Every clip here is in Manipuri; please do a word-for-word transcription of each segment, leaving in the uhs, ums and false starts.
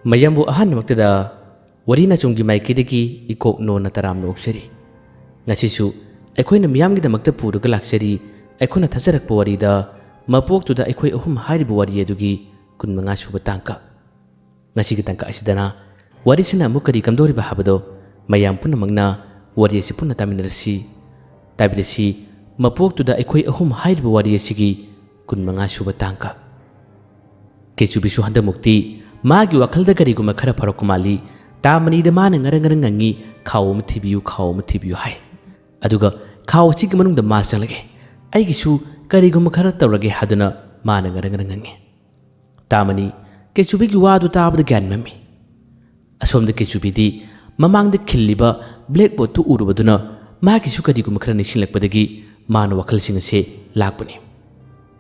ꯃꯌꯥꯝꯕꯨ ꯑꯍꯥꯟꯕꯃꯛꯇꯗ ꯋꯥꯔꯤ ꯅꯆꯨꯝꯒꯤ ꯃꯥꯏꯀꯩꯗꯒꯤ ꯏꯀꯣꯛ ꯅꯣꯟꯅ ꯇꯔꯥꯝꯅ ꯑꯣꯛꯆꯔꯤ꯫ ꯉꯁꯤꯁꯨ ꯑꯩꯈꯣꯏꯅ ꯃꯤꯌꯥꯝꯒꯤꯗꯃꯛꯇ ꯄꯨꯔꯒ ꯂꯥꯛꯆꯔꯤ꯫ ꯑꯩꯈꯣꯏꯅ ꯊꯥꯖꯔꯛꯄ ꯋꯥꯔꯤꯗ ꯃꯄꯣꯛꯇꯨꯗ ꯑꯩꯈꯣꯏ ꯑꯍꯨꯝ ꯍꯥꯏꯔꯤꯕ ꯋꯥꯔꯤ ꯑꯗꯨꯒꯤ ꯀꯨꯟꯃꯉꯥ ꯁꯨꯕ ꯇꯥꯡꯀꯛ꯫ ꯉꯁꯤꯒꯤ ꯇꯥꯡꯀꯛ ꯑꯁꯤꯗꯅ ꯋꯥꯔꯤꯁꯤꯅ ꯑꯃꯨꯛ ꯀꯔꯤ ꯀꯝꯗꯧꯔꯤꯕ ꯍꯥꯏꯕꯗꯣ ꯃꯌꯥꯝ ꯄꯨꯝꯅꯃꯛꯅ ꯋꯥꯔꯤ ꯑꯁꯤ ꯄꯨꯟꯅ ꯇꯥꯃꯤꯟꯅꯔꯁꯤ꯫ ꯇꯥꯕꯤꯔꯁꯤ, ꯃꯄꯣꯛꯇꯨꯗ ꯑꯩꯈꯣꯏ ꯑꯍꯨꯝ ꯍꯥꯏꯔꯤꯕ ꯋꯥꯔꯤ ꯑꯁꯤꯒꯤ ꯀꯨꯟꯃꯉꯥ ꯁꯨꯕ ꯇꯥꯡꯀꯛ꯫ ꯀꯦꯆꯨꯕꯤꯁꯨ ꯍꯟꯗꯛꯃꯨꯛꯇꯤ ꯃꯥꯒꯤ ꯋꯥꯈꯜꯗ ꯀꯔꯤꯒꯨꯝꯕ ꯈꯔ ꯐꯥꯎꯔꯛꯄ ꯃꯥꯜꯂꯤ꯫ ꯇꯥꯃꯅꯤꯗ ꯃꯥꯅ ꯉꯔꯪ ꯉꯔꯪ ꯉꯪꯉꯤ, "ꯈꯥꯎ ꯑꯃ ꯊꯤꯕꯤꯌꯨ, ꯈꯥꯎ ꯑꯃ ꯊꯤꯕꯤꯌꯨ" ꯍꯥꯏ꯫ ꯑꯗꯨꯒ "ꯈꯥꯎ ꯑꯁꯤꯒꯤ ꯃꯅꯨꯡꯗ ꯃꯥ ꯆꯪꯂꯒꯦ, ꯑꯩꯒꯤꯁꯨ ꯀꯔꯤꯒꯨꯝꯕ ꯈꯔ ꯇꯧꯔꯒꯦ" ꯍꯥꯏꯗꯨꯅ ꯃꯥꯅ ꯉꯔꯪ ꯉꯔꯪ ꯉꯪꯉꯤ꯫ ꯇꯥꯃꯅꯤ ꯀꯦꯆꯨꯕꯤꯒꯤ ꯋꯥꯗꯨ ꯇꯥꯕꯗ ꯒ꯭ꯌꯥꯟ ꯃꯝꯃꯤ꯫ ꯑꯁꯣꯝꯗ ꯀꯦꯆꯨꯕꯤꯗꯤ ꯃꯃꯥꯡꯗ ꯈꯤꯜꯂꯤꯕ ꯕ꯭ꯂꯦꯛꯕꯣꯔꯗꯇꯨ ꯎꯔꯨꯕꯗꯨꯅ ꯃꯥꯒꯤꯁꯨ ꯀꯔꯤꯒꯨꯝꯕ ꯈꯔ ꯅꯤꯡꯁꯤꯡꯂꯛꯄꯗꯒꯤ ꯃꯥꯅ ꯋꯥꯈꯜꯁꯤꯡ ꯑꯁꯦ ꯂꯥꯛꯄꯅꯤ꯫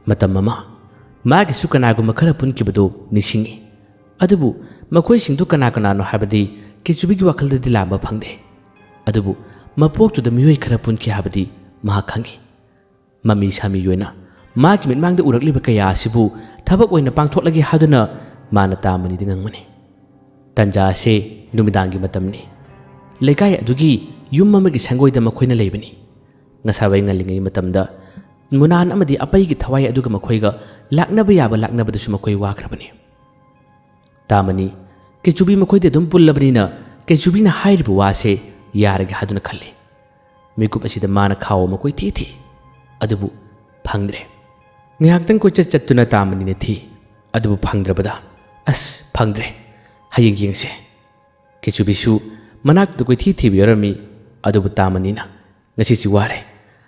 ꯃꯇꯝ ꯑꯃ ꯃꯥꯒꯤꯁꯨ ꯀꯅꯥꯒꯨꯝꯕ ꯈꯔ ꯄꯨꯟꯈꯤꯕꯗꯨ ꯅꯤꯡꯁꯤꯡꯉꯤ꯫ ꯑꯗꯨꯕꯨ ꯃꯈꯣꯏꯁꯤꯡꯗꯨ ꯀꯅꯥ ꯀꯅꯥꯅꯣ ꯍꯥꯏꯕꯗꯤ ꯀꯦꯆꯨꯕꯤꯒꯤ ꯋꯥꯈꯜꯗꯗꯤ ꯂꯥꯝꯕ ꯐꯪꯗꯦ꯫ ꯑꯗꯨꯕꯨ ꯃꯄꯣꯛꯇꯨꯗ ꯃꯤꯑꯣꯏ ꯈꯔ ꯄꯨꯟꯈꯤ ꯍꯥꯏꯕꯗꯤ ꯃꯍꯥꯛ ꯈꯪꯉꯤ꯫ ꯃꯃꯤ ꯁꯥꯃꯤ ꯑꯣꯏꯅ ꯃꯥꯒꯤ ꯃꯤꯠꯃꯥꯡꯗ ꯎꯔꯛꯂꯤꯕ ꯀꯌꯥ ꯑꯁꯤꯕꯨ ꯊꯕꯛ ꯑꯣꯏꯅ ꯄꯥꯡꯊꯣꯛꯂꯒꯦ ꯍꯥꯏꯗꯨꯅ ꯃꯥꯅ ꯇꯥꯃꯅꯤꯗ ꯉꯪꯕꯅꯤ꯫ ꯇꯟꯖꯥ ꯑꯁꯦ ꯅꯨꯃꯤꯗꯥꯡꯒꯤ ꯃꯇꯝꯅꯤ꯫ ꯂꯩꯀꯥꯏ ꯑꯗꯨꯒꯤ ꯌꯨꯝ ꯑꯃꯒꯤ ꯁꯪꯒꯣꯏꯗ ꯃꯈꯣꯏꯅ ꯂꯩꯕꯅꯤ꯫ ꯉꯁꯥꯏꯋꯥꯏ ꯉꯜꯂꯤꯉꯩ ꯃꯇꯝꯗ ꯃꯨꯅꯥꯟ ꯑꯃꯗꯤ ꯑꯄꯩꯒꯤ ꯊꯋꯥꯏ ꯑꯗꯨꯒ ꯃꯈꯣꯏꯒ ꯂꯥꯛꯅꯕ ꯌꯥꯕ ꯂꯥꯛꯅꯕꯗꯁꯨ ꯃꯈꯣꯏ ꯋꯥꯈ꯭ꯔꯕꯅꯤ꯫ ꯇꯥꯃꯅꯤ ꯀꯦꯆꯨꯕꯤ ꯃꯈꯣꯏꯗꯤ ꯑꯗꯨꯝ ꯄꯨꯜꯂꯕꯅꯤꯅ ꯀꯦꯆꯨꯕꯤꯅ ꯍꯥꯏꯔꯤꯕ ꯋꯥꯁꯦ ꯌꯥꯔꯒꯦ ꯍꯥꯏꯗꯨꯅ ꯈꯜꯂꯤ꯫ ꯃꯤꯀꯨꯞ ꯑꯁꯤꯗ ꯃꯥꯅ ꯈꯥꯎ ꯑꯃ ꯀꯣꯏꯊꯤ ꯊꯤ, ꯑꯗꯨꯕꯨ ꯐꯪꯗ꯭ꯔꯦ꯫ ꯉꯥꯏꯍꯥꯛꯇꯪ ꯀꯣꯏꯆꯠ ꯆꯠꯇꯨꯅ ꯇꯥꯃꯅꯤꯅ ꯊꯤ, ꯑꯗꯨꯕꯨ ꯐꯪꯗ꯭ꯔꯕꯗ, "ꯑꯁ, ꯐꯪꯗ꯭ꯔꯦ, ꯍꯌꯦꯡ ꯌꯦꯡꯁꯦ"꯫ ꯀꯦꯆꯨꯕꯤꯁꯨ ꯃꯅꯥꯛꯇ ꯀꯣꯏꯊꯤ ꯊꯤꯕ ꯌꯥꯎꯔꯝꯃꯤ, ꯑꯗꯨꯕꯨ ꯇꯥꯃꯅꯤꯅ "ꯉꯁꯤꯁꯤ ꯋꯥꯔꯦ,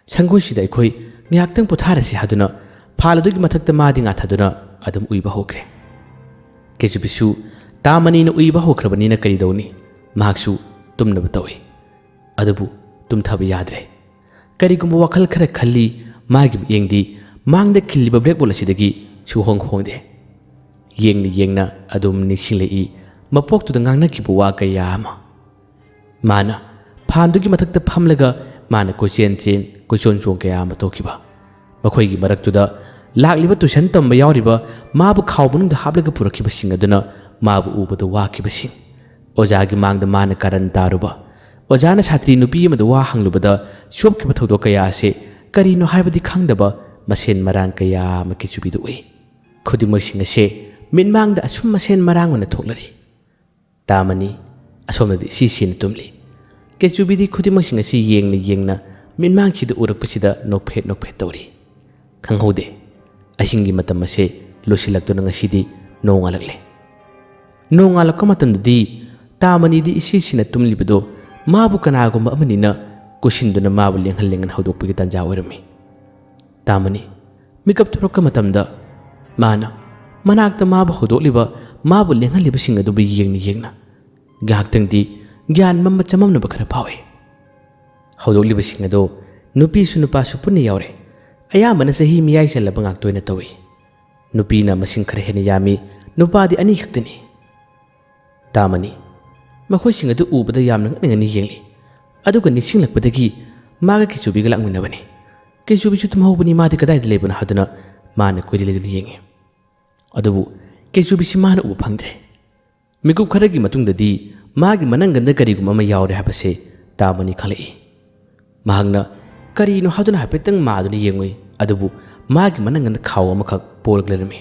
ꯁꯪꯒꯣꯏꯁꯤꯗ ꯑꯩꯈꯣꯏ ꯉꯥꯏꯍꯥꯛꯇꯪ ꯄꯣꯊꯥꯔꯁꯤ" ꯍꯥꯏꯗꯨꯅ ꯐꯥꯜ ꯑꯗꯨꯒꯤ ꯃꯊꯛꯇ ꯃꯥꯗꯤ ꯉꯥꯊꯗꯨꯅ ꯑꯗꯨꯝ ꯎꯏꯕ ꯍꯧꯈ꯭ꯔꯦ꯫ ꯀꯦꯆꯨꯕꯤꯁꯨ ꯇꯥꯃꯅꯤꯅ ꯎꯏꯕ ꯍꯧꯈ꯭ꯔꯕꯅꯤꯅ ꯀꯔꯤ ꯇꯧꯅꯤ? ꯃꯍꯥꯛꯁꯨ ꯇꯨꯝꯅꯕ ꯇꯧꯏ꯫ ꯑꯗꯨꯕꯨ ꯇꯨꯝꯊꯕ ꯌꯥꯗ꯭ꯔꯦ꯫ ꯀꯔꯤꯒꯨꯝꯕ ꯋꯥꯈꯜ ꯈꯔ ꯈꯜꯂꯤ꯫ ꯃꯥꯒꯤ ꯃꯤꯠꯌꯦꯡꯗꯤ ꯃꯥꯡꯗ ꯈꯤꯜꯂꯤꯕ ꯕ꯭ꯂꯦꯛꯕꯣꯔꯗ ꯑꯁꯤꯗꯒꯤ ꯁꯨꯍꯣꯡ ꯍꯣꯡꯗꯦ꯫ ꯌꯦꯡꯅ ꯌꯦꯡꯅ ꯑꯗꯨꯝ ꯅꯤꯡꯁꯤꯡꯂꯛꯏ ꯃꯄꯣꯛꯇꯨꯗ ꯉꯥꯡꯅꯈꯤꯕ ꯋꯥ ꯀꯌꯥ ꯑꯃ꯫ ꯃꯥꯅ ꯐꯥꯟꯗꯨꯒꯤ ꯃꯊꯛꯇ ꯐꯝꯂꯒ ꯃꯥꯅ ꯀꯣꯏꯆꯦꯟ ꯆꯦꯟ, ꯀꯣꯏꯆꯣꯟ ꯆꯣꯡ ꯀꯌꯥ ꯑꯃ ꯇꯧꯈꯤꯕ꯫ ꯃꯈꯣꯏꯒꯤ ꯃꯔꯛꯇꯨꯗ ꯂꯥꯛꯂꯤꯕ ꯇꯨꯏꯁꯟ ꯇꯝꯕ ꯌꯥꯎꯔꯤꯕ ꯃꯥꯕꯨ ꯈꯥꯎ ꯃꯅꯨꯡꯗ ꯍꯥꯞꯂꯒ ꯄꯨꯔꯛꯈꯤꯕꯁꯤꯡ ꯑꯗꯨꯅ ꯃꯥꯕꯨ ꯎꯕꯗ ꯋꯥꯈꯤꯕꯁꯤꯡ, ꯑꯣꯖꯥꯒꯤ ꯃꯥꯡꯗ ꯃꯥꯅ ꯀꯥꯔꯟ ꯇꯥꯔꯨꯕ, ꯑꯣꯖꯥꯅ ꯁꯥꯇ꯭ꯔꯤ ꯅꯨꯄꯤ ꯑꯃꯗ ꯋꯥ ꯍꯪꯂꯨꯕꯗ ꯁꯣꯛꯈꯤꯕ ꯊꯧꯗꯣꯛ ꯀꯌꯥ ꯑꯁꯤ ꯀꯔꯤꯅꯣ ꯍꯥꯏꯕꯗꯤ ꯈꯪꯗꯕ ꯃꯁꯦꯟ ꯃꯔꯥꯡ ꯀꯌꯥ ꯑꯃ ꯀꯦꯆꯨꯕꯤꯗ ꯎꯏ꯫ ꯈꯨꯗꯤꯡꯃꯛꯁꯤꯡ ꯑꯁꯦ ꯃꯤꯠꯃꯥꯡꯗ ꯑꯁꯨꯝ ꯃꯁꯦꯟ ꯃꯔꯥꯡ ꯑꯣꯏꯅ ꯊꯣꯛꯂꯔꯤ꯫ ꯇꯥꯃꯅꯤ ꯑꯁꯣꯝꯗꯗꯤ ꯏꯁꯤ ꯁꯤꯅ ꯇꯨꯝꯂꯤ꯫ ꯀꯦꯆꯨꯕꯤꯗꯤ ꯈꯨꯗꯤꯡꯃꯛꯁꯤꯡ ꯑꯁꯤ ꯌꯦꯡꯅ ꯌꯦꯡꯅ ꯃꯤꯠꯃꯥꯡꯁꯤꯗ ꯎꯔꯛꯄꯁꯤꯗ ꯅꯣꯛꯐꯦꯠ ꯅꯣꯛꯐꯦꯠ ꯇꯧꯔꯤ꯫ ꯈꯪꯍꯧꯗꯦ, ꯑꯍꯤꯡꯒꯤ ꯃꯇꯝ ꯑꯁꯦ ꯂꯣꯏꯁꯤꯜꯂꯛꯇꯨꯅ ꯉꯁꯤꯗꯤ ꯅꯣꯡꯉꯥꯜꯂꯛꯂꯦ꯫ ꯅꯣꯡꯉꯥꯜꯂꯛꯄ ꯃꯇꯝꯗꯗꯤ ꯇꯥꯃꯅꯤꯗꯤ ꯏꯁꯤ ꯁꯤꯅ ꯇꯨꯝꯂꯤꯕꯗꯣ ꯃꯥꯕꯨ ꯀꯅꯥꯒꯨꯝꯕ ꯑꯃꯅꯤꯅ ꯀꯨꯁꯤꯟꯗꯨꯅ ꯃꯥꯕꯨ ꯂꯦꯡꯍꯟ ꯂꯦꯡꯍꯟ ꯍꯧꯗꯣꯛꯄꯒꯤ ꯇꯥꯟꯖꯥ ꯑꯣꯏꯔꯝꯃꯤ꯫ ꯇꯥꯃꯅꯤ ꯃꯤꯀꯞ ꯊꯣꯛꯂꯛꯄ ꯃꯇꯝꯗ ꯃꯥꯅ ꯃꯅꯥꯛꯇ ꯃꯥꯕꯨ ꯍꯧꯗꯣꯛꯂꯤꯕ, ꯃꯥꯕꯨ ꯂꯦꯡꯍꯜꯂꯤꯕꯁꯤꯡ ꯑꯗꯨꯕꯨ ꯌꯦꯡꯅ ꯌꯦꯡꯅ ꯉꯥꯏꯍꯥꯛꯇꯪꯗꯤ ꯒ꯭ꯌꯥꯟ ꯃꯝꯕ ꯆꯃꯝꯅꯕ ꯈꯔ ꯐꯥꯎꯏ꯫ ꯍꯧꯗꯣꯛꯂꯤꯕꯁꯤꯡ ꯑꯗꯨ ꯅꯨꯄꯤꯁꯨ ꯅꯨꯄꯥꯁꯨ ꯄꯨꯟꯅ ꯌꯥꯎꯔꯦ꯫ ꯑꯌꯥꯝꯕꯅ ꯆꯍꯤ ꯃꯤꯌꯥꯏ ꯆꯜꯂꯕ ꯉꯥꯛꯇ ꯑꯣꯏꯅ ꯇꯧꯏ꯫ ꯅꯨꯄꯤꯅ ꯃꯁꯤꯡ ꯈꯔ ꯍꯦꯟꯅ ꯌꯥꯝꯃꯤ, ꯅꯨꯄꯥꯗꯤ ꯑꯅꯤ ꯈꯛꯇꯅꯤ꯫ ꯇꯥꯃꯅꯤ ꯃꯈꯣꯏꯁꯤꯡ ꯑꯗꯨ ꯎꯕꯗ ꯌꯥꯝꯅ ꯉꯛꯅ ꯉꯛꯅ ꯌꯦꯡꯂꯤ꯫ ꯑꯗꯨꯒ ꯅꯤꯡꯁꯤꯡꯂꯛꯄꯗꯒꯤ ꯃꯥꯒ ꯀꯦꯆꯨꯕꯤꯒ ꯂꯥꯛꯃꯤꯟꯅꯕꯅꯤ꯫ ꯀꯦꯆꯨꯕꯤꯁꯨ ꯇꯨꯝꯍꯧꯕꯅꯤ, ꯃꯥꯗꯤ ꯀꯗꯥꯏꯗ ꯂꯩꯕꯅꯣ ꯍꯥꯏꯗꯨꯅ ꯃꯥꯅ ꯀꯣꯏꯂꯤ ꯂꯩꯗꯨꯅ ꯌꯦꯡꯉꯤ꯫ ꯑꯗꯨꯕꯨ ꯀꯦꯆꯨꯕꯤꯁꯤ ꯃꯥꯅ ꯎꯕ ꯐꯪꯗ꯭ꯔꯦ꯫ ꯃꯤꯀꯨꯞ ꯈꯔꯒꯤ ꯃꯇꯨꯡꯗꯗꯤ ꯃꯥꯒꯤ ꯃꯅꯪꯒꯟꯗ ꯀꯔꯤꯒꯨꯝꯕ ꯑꯃ ꯌꯥꯎꯔꯦ ꯍꯥꯏꯕꯁꯦ ꯇꯥꯃꯅꯤ ꯈꯪꯂꯛꯏ꯫ ꯃꯍꯥꯛꯅ ꯀꯔꯤꯅꯣ ꯍꯥꯏꯗꯨꯅ ꯍꯥꯏꯐꯦꯠꯇꯪ ꯃꯥꯗꯨꯅ ꯌꯦꯡꯉꯨꯏ, ꯑꯗꯨꯕꯨ ꯃꯥꯒꯤ ꯃꯅꯪꯒꯟꯗ ꯈꯥꯎ ꯑꯃꯈꯛ ꯄꯣꯔꯒ ꯂꯩꯔꯝꯃꯤ꯫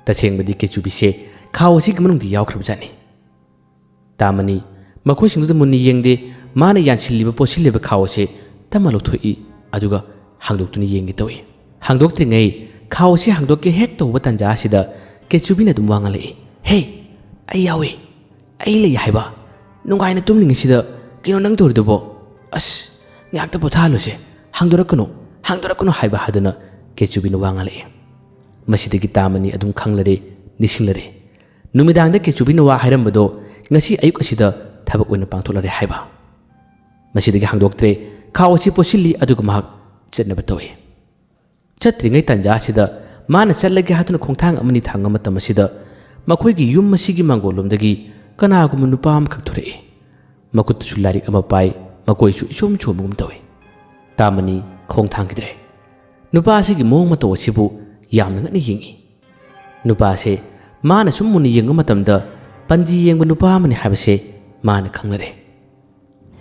ꯇꯁꯦꯡꯕꯗꯤ ꯀꯦꯆꯨꯕꯤꯁꯦ ꯈꯥꯎ ꯑꯁꯤꯒꯤ ꯃꯅꯨꯡꯗ ꯌꯥꯎꯈ꯭ꯔꯕꯖꯥꯠꯅꯤ꯫ ꯇꯥꯃꯅꯤ ꯃꯈꯣꯏꯁꯤꯡꯗꯨꯗ ꯃꯨꯟꯅ ꯌꯦꯡꯗꯦ, ꯃꯥꯅ ꯌꯥꯟꯁꯤꯜꯂꯤꯕ ꯄꯣꯠꯁꯤꯜꯂꯤꯕ ꯈꯥꯎ ꯑꯁꯤ ꯇꯞꯅ ꯂꯧꯊꯣꯛꯏ, ꯑꯗꯨꯒ ꯍꯥꯡꯗꯣꯛꯇꯨꯅ ꯌꯦꯡꯒꯦ ꯇꯧꯏ꯫ ꯍꯥꯡꯗꯣꯛꯇ꯭ꯔꯤꯉꯩ ꯈꯥꯎ ꯑꯁꯤ ꯍꯥꯡꯗꯣꯛꯀꯦ ꯍꯦꯛ ꯇꯧꯕ ꯇꯥꯟꯖꯥ ꯑꯁꯤꯗ ꯀꯦꯆꯨꯕꯤꯅ ꯑꯗꯨꯝ ꯋꯥ ꯉꯥꯡꯂꯛꯏ, "ꯍꯦ, ꯑꯩ ꯌꯥꯎꯏ, ꯑꯩ ꯂꯩ ꯍꯥꯏꯕ, ꯅꯨꯡꯉꯥꯏꯅ ꯇꯨꯝꯂꯤꯉꯩꯁꯤꯗ ꯀꯩꯅꯣ ꯅꯪ ꯇꯧꯔꯤꯗꯨꯕꯣ? ꯑꯁ, ꯉꯥꯏꯍꯥꯛꯇ ꯄꯣꯊꯥꯍꯜꯂꯨꯁꯦ, ꯍꯥꯡꯗꯣꯔꯛꯀꯅꯨ, ꯍꯥꯡꯗꯣꯔꯛꯀꯅꯨ" ꯍꯥꯏꯕ ꯍꯥꯏꯗꯨꯅ ꯀꯦꯆꯨꯕꯤꯅ ꯋꯥ ꯉꯥꯡꯂꯛꯏ꯫ ꯃꯁꯤꯗꯒꯤ ꯇꯥꯃꯅꯤ ꯑꯗꯨꯝ ꯈꯪꯂꯔꯦ, ꯅꯤꯡꯁꯤꯡꯂꯔꯦ꯫ ꯅꯨꯃꯤꯗꯥꯡꯗ ꯀꯦꯆꯨꯕꯤꯅ ꯋꯥ ꯍꯥꯏꯔꯝꯕꯗꯣ ꯉꯁꯤ ꯑꯌꯨꯛ ꯑꯁꯤꯗ ꯊꯕꯛ ꯑꯣꯏꯅ ꯄꯥꯡꯊꯣꯛꯂꯔꯦ ꯍꯥꯏꯕ꯫ ꯃꯁꯤꯗꯒꯤ ꯍꯥꯡꯗꯣꯛꯇ꯭ꯔꯦ, ꯈꯥꯎ ꯑꯁꯤ ꯄꯣꯠꯁꯤꯜꯂꯤ, ꯑꯗꯨꯒ ꯃꯍꯥꯛ ꯆꯠꯅꯕ ꯇꯧꯏ꯫ ꯆꯠꯇ꯭ꯔꯤꯉꯩ ꯇꯥꯟꯖꯥ ꯑꯁꯤꯗ ꯃꯥꯅ ꯆꯠꯂꯒꯦ ꯍꯥꯏꯗꯨꯅ ꯈꯣꯡꯊꯥꯡ ꯑꯃꯅꯤ ꯊꯥꯡꯕ ꯃꯇꯝ ꯑꯁꯤꯗ ꯃꯈꯣꯏꯒꯤ ꯌꯨꯝ ꯑꯁꯤꯒꯤ ꯃꯥꯡꯒꯣꯜꯂꯣꯝꯗꯒꯤ ꯀꯅꯥꯒꯨꯝꯕ ꯅꯨꯄꯥ ꯑꯃꯈꯛ ꯊꯣꯔꯛꯏ꯫ ꯃꯈꯨꯠꯇꯁꯨ ꯂꯥꯏꯔꯤꯛ ꯑꯃ ꯄꯥꯏ, ꯃꯀꯣꯏꯁꯨ ꯏꯆꯣꯝ ꯆꯣꯝꯕꯒꯨꯝ ꯇꯧꯏ꯫ ꯇꯥꯃꯅꯤ ꯈꯣꯡ ꯊꯥꯡꯈꯤꯗ꯭ꯔꯦ꯫ ꯅꯨꯄꯥ ꯑꯁꯤꯒꯤ ꯃꯑꯣꯡ ꯃꯇꯧ ꯑꯁꯤꯕꯨ ꯌꯥꯝꯅ ꯉꯛꯅ ꯌꯦꯡꯏ꯫ ꯅꯨꯄꯥꯁꯦ ꯃꯥꯅ ꯁꯨꯝ ꯃꯨꯟꯅ ꯌꯦꯡꯕ ꯃꯇꯝꯗ ꯄꯟꯖꯤ ꯌꯦꯡꯕ ꯅꯨꯄꯥ ꯑꯃꯅꯤ ꯍꯥꯏꯕꯁꯦ ꯃꯥꯅ ꯈꯪꯂꯔꯦ꯫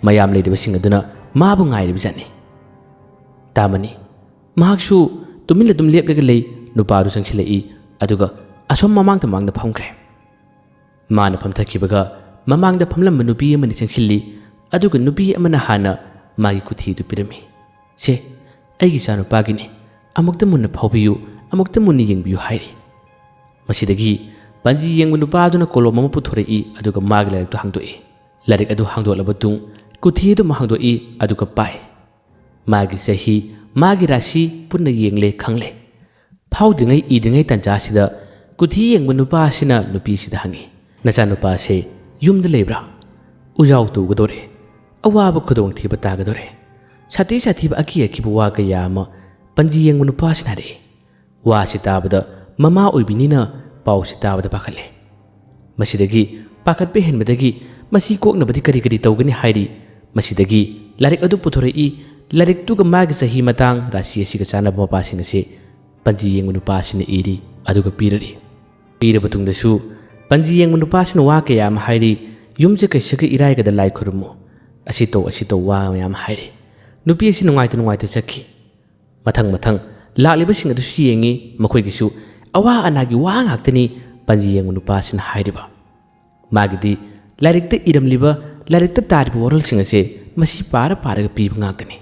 ꯃꯌꯥꯝ ꯂꯩꯔꯤꯕꯁꯤꯡ ꯑꯗꯨꯅ ꯃꯥꯕꯨ ꯉꯥꯏꯔꯤꯕꯖꯥꯠꯅꯤ꯫ ꯇꯥꯃꯅꯤ, ꯃꯍꯥꯛꯁꯨ ꯇꯨꯃꯤꯟꯅ ꯑꯗꯨꯝ ꯂꯦꯞꯂꯒ ꯂꯩ꯫ ꯅꯨꯄꯥꯗꯨ ꯆꯪꯁꯤꯜꯂꯛꯏ, ꯑꯗꯨꯒ ꯑꯁꯣꯝ ꯃꯃꯥꯡꯗ ꯃꯃꯥꯡꯗ ꯐꯝꯈ꯭ꯔꯦ꯫ ꯃꯥꯅ ꯐꯝꯊꯈꯤꯕꯒ ꯃꯃꯥꯡꯗ ꯐꯝꯂꯝꯕ ꯅꯨꯄꯤ ꯑꯃꯅꯤ ꯆꯪꯁꯤꯜꯂꯤ, ꯑꯗꯨꯒ ꯅꯨꯄꯤ ꯑꯃꯅ ꯍꯥꯟꯅ ꯃꯥꯒꯤ ꯈꯨꯊꯤ ꯑꯗꯨ ꯄꯤꯔꯝꯃꯤ꯫ "ꯁꯦ, ꯑꯩꯒꯤ ꯏꯆꯥꯅꯨꯄꯥꯒꯤꯅꯤ, ꯑꯃꯨꯛꯇ ꯃꯨꯟꯅ ꯐꯥꯎꯕꯤꯌꯨ, ꯑꯃꯨꯛꯇ ꯃꯨꯟꯅ ꯌꯦꯡꯕꯤꯌꯨ" ꯍꯥꯏꯔꯤ꯫ ꯃꯁꯤꯗꯒꯤ ꯄꯟꯖꯤ ꯌꯦꯡꯕ ꯅꯨꯄꯥꯗꯨꯅ ꯀꯣꯂꯣꯝ ꯑꯃ ꯄꯨꯊꯣꯔꯛꯏ, ꯑꯗꯨꯒ ꯃꯥꯒꯤ ꯂꯥꯏꯔꯤꯛꯇꯨ ꯍꯥꯡꯗꯣꯛꯏ꯫ ꯂꯥꯏꯔꯤꯛ ꯑꯗꯨ ꯍꯥꯡꯗꯣꯛꯂꯕ ꯃꯇꯨꯡ ꯀꯨꯊꯤ ꯑꯗꯨ ꯑꯃꯨꯛ ꯍꯥꯡꯗꯣꯛꯏ, ꯑꯗꯨꯒ ꯄꯥꯏ꯫ ꯃꯥꯒꯤ ꯆꯍꯤ, ꯃꯥꯒꯤ ꯔꯥꯁꯤ ꯄꯨꯟꯅ ꯌꯦꯡꯂꯦ, ꯈꯪꯂꯦ꯫ ꯐꯥꯎꯗ꯭ꯔꯤꯉꯩ ꯏꯗ꯭ꯔꯤꯉꯩ ꯇꯥꯟꯖꯥꯁꯤꯗ ꯀꯨꯊꯤ ꯌꯦꯡꯕ ꯅꯨꯄꯥ ꯑꯁꯤꯅ ꯅꯨꯄꯤꯁꯤꯗ ꯍꯪꯉꯤ, "ꯅꯆꯥꯅꯨꯄꯥꯁꯦ ꯌꯨꯝꯗ ꯂꯩꯕ꯭ꯔꯥ? ꯎꯖꯥꯎ ꯇꯨꯒꯗꯧꯔꯦ, ꯑꯋꯥꯕ ꯈꯨꯗꯣꯡꯊꯤꯕ ꯇꯥꯒꯗꯧꯔꯦ"꯫ ꯁꯥꯊꯤ ꯁꯥꯊꯤꯕ ꯑꯀꯤ ꯑꯀꯤꯕ ꯋꯥ ꯀꯌꯥ ꯑꯃ ꯄꯟꯖꯤ ꯌꯦꯡꯕ ꯅꯨꯄꯥꯁꯤꯅ ꯍꯥꯏꯔꯛꯏ꯫ ꯋꯥꯁꯤ ꯇꯥꯕꯗ ꯃꯃꯥ ꯑꯣꯏꯕꯤꯅꯤꯅ ꯄꯥꯎꯁꯤ ꯇꯥꯕꯗ ꯄꯥꯈꯠꯂꯦ꯫ ꯃꯁꯤꯗꯒꯤ ꯄꯥꯈꯠꯄ ꯍꯦꯟꯕꯗꯒꯤ ꯃꯁꯤ ꯀꯣꯛꯅꯕꯗꯤ ꯀꯔꯤ ꯀꯔꯤ ꯇꯧꯒꯅꯤ ꯍꯥꯏꯔꯤ꯫ ꯃꯁꯤꯗꯒꯤ ꯂꯥꯏꯔꯤꯛ ꯑꯗꯨ ꯄꯨꯊꯣꯔꯛꯏ꯫ ꯂꯥꯏꯔꯤꯛꯇꯨꯒ ꯃꯥꯒꯤ ꯆꯍꯤ ꯃꯇꯥꯡ, ꯔꯥꯁꯤ ꯑꯁꯤꯒ ꯆꯥꯟꯅꯕ ꯃꯄꯥꯁꯤꯡ ꯑꯁꯤ ꯄꯟꯖꯤ ꯌꯦꯡꯕ ꯅꯨꯄꯥꯁꯤꯅ ꯏꯔꯤ, ꯑꯗꯨꯒ ꯄꯤꯔꯔꯤ꯫ ꯄꯤꯔꯕ ꯇꯨꯡꯗꯁꯨ ꯄꯟꯖꯤ ꯌꯦꯡꯕ ꯅꯨꯄꯥꯁꯤꯅ ꯋꯥ ꯀꯌꯥ ꯑꯃ ꯍꯥꯏꯔꯤ꯫ "ꯌꯨꯝꯁꯦ ꯀꯩꯁꯒ ꯏꯔꯥꯏꯒꯗ ꯂꯥꯏ ꯈꯨꯔꯨꯝꯃꯨ, ꯑꯁꯤ ꯇꯧ, ꯑꯁꯤ ꯇꯧ" ꯋꯥ ꯃꯌꯥꯝ ꯍꯥꯏꯔꯤ꯫ ꯅꯨꯄꯤ ꯑꯁꯤ ꯅꯨꯡꯉꯥꯏꯇ ꯅꯨꯡꯉꯥꯏꯇ ꯆꯠꯈꯤ꯫ ꯃꯊꯪ ꯃꯊꯪ ꯂꯥꯛꯂꯤꯕꯁꯤꯡ ꯑꯗꯨꯁꯨ ꯌꯦꯡꯉꯤ꯫ ꯃꯈꯣꯏꯒꯤꯁꯨ ꯑꯋꯥ ꯑꯅꯥꯒꯤ ꯋꯥ ꯉꯥꯛꯇꯅꯤ ꯄꯟꯖꯤ ꯌꯦꯡꯕ ꯅꯨꯄꯥꯁꯤꯅ ꯍꯥꯏꯔꯤꯕ꯫ ꯃꯥꯒꯤꯗꯤ ꯂꯥꯏꯔꯤꯛꯇ ꯏꯔꯝꯂꯤꯕ, ꯂꯥꯏꯔꯤꯛꯇ ꯇꯥꯔꯤꯕ ꯋꯥꯔꯣꯜꯁꯤꯡ ꯑꯁꯦ ꯃꯁꯤ ꯄꯥꯔ ꯄꯥꯔꯒ ꯄꯤꯕ ꯉꯥꯛꯇꯅꯤ꯫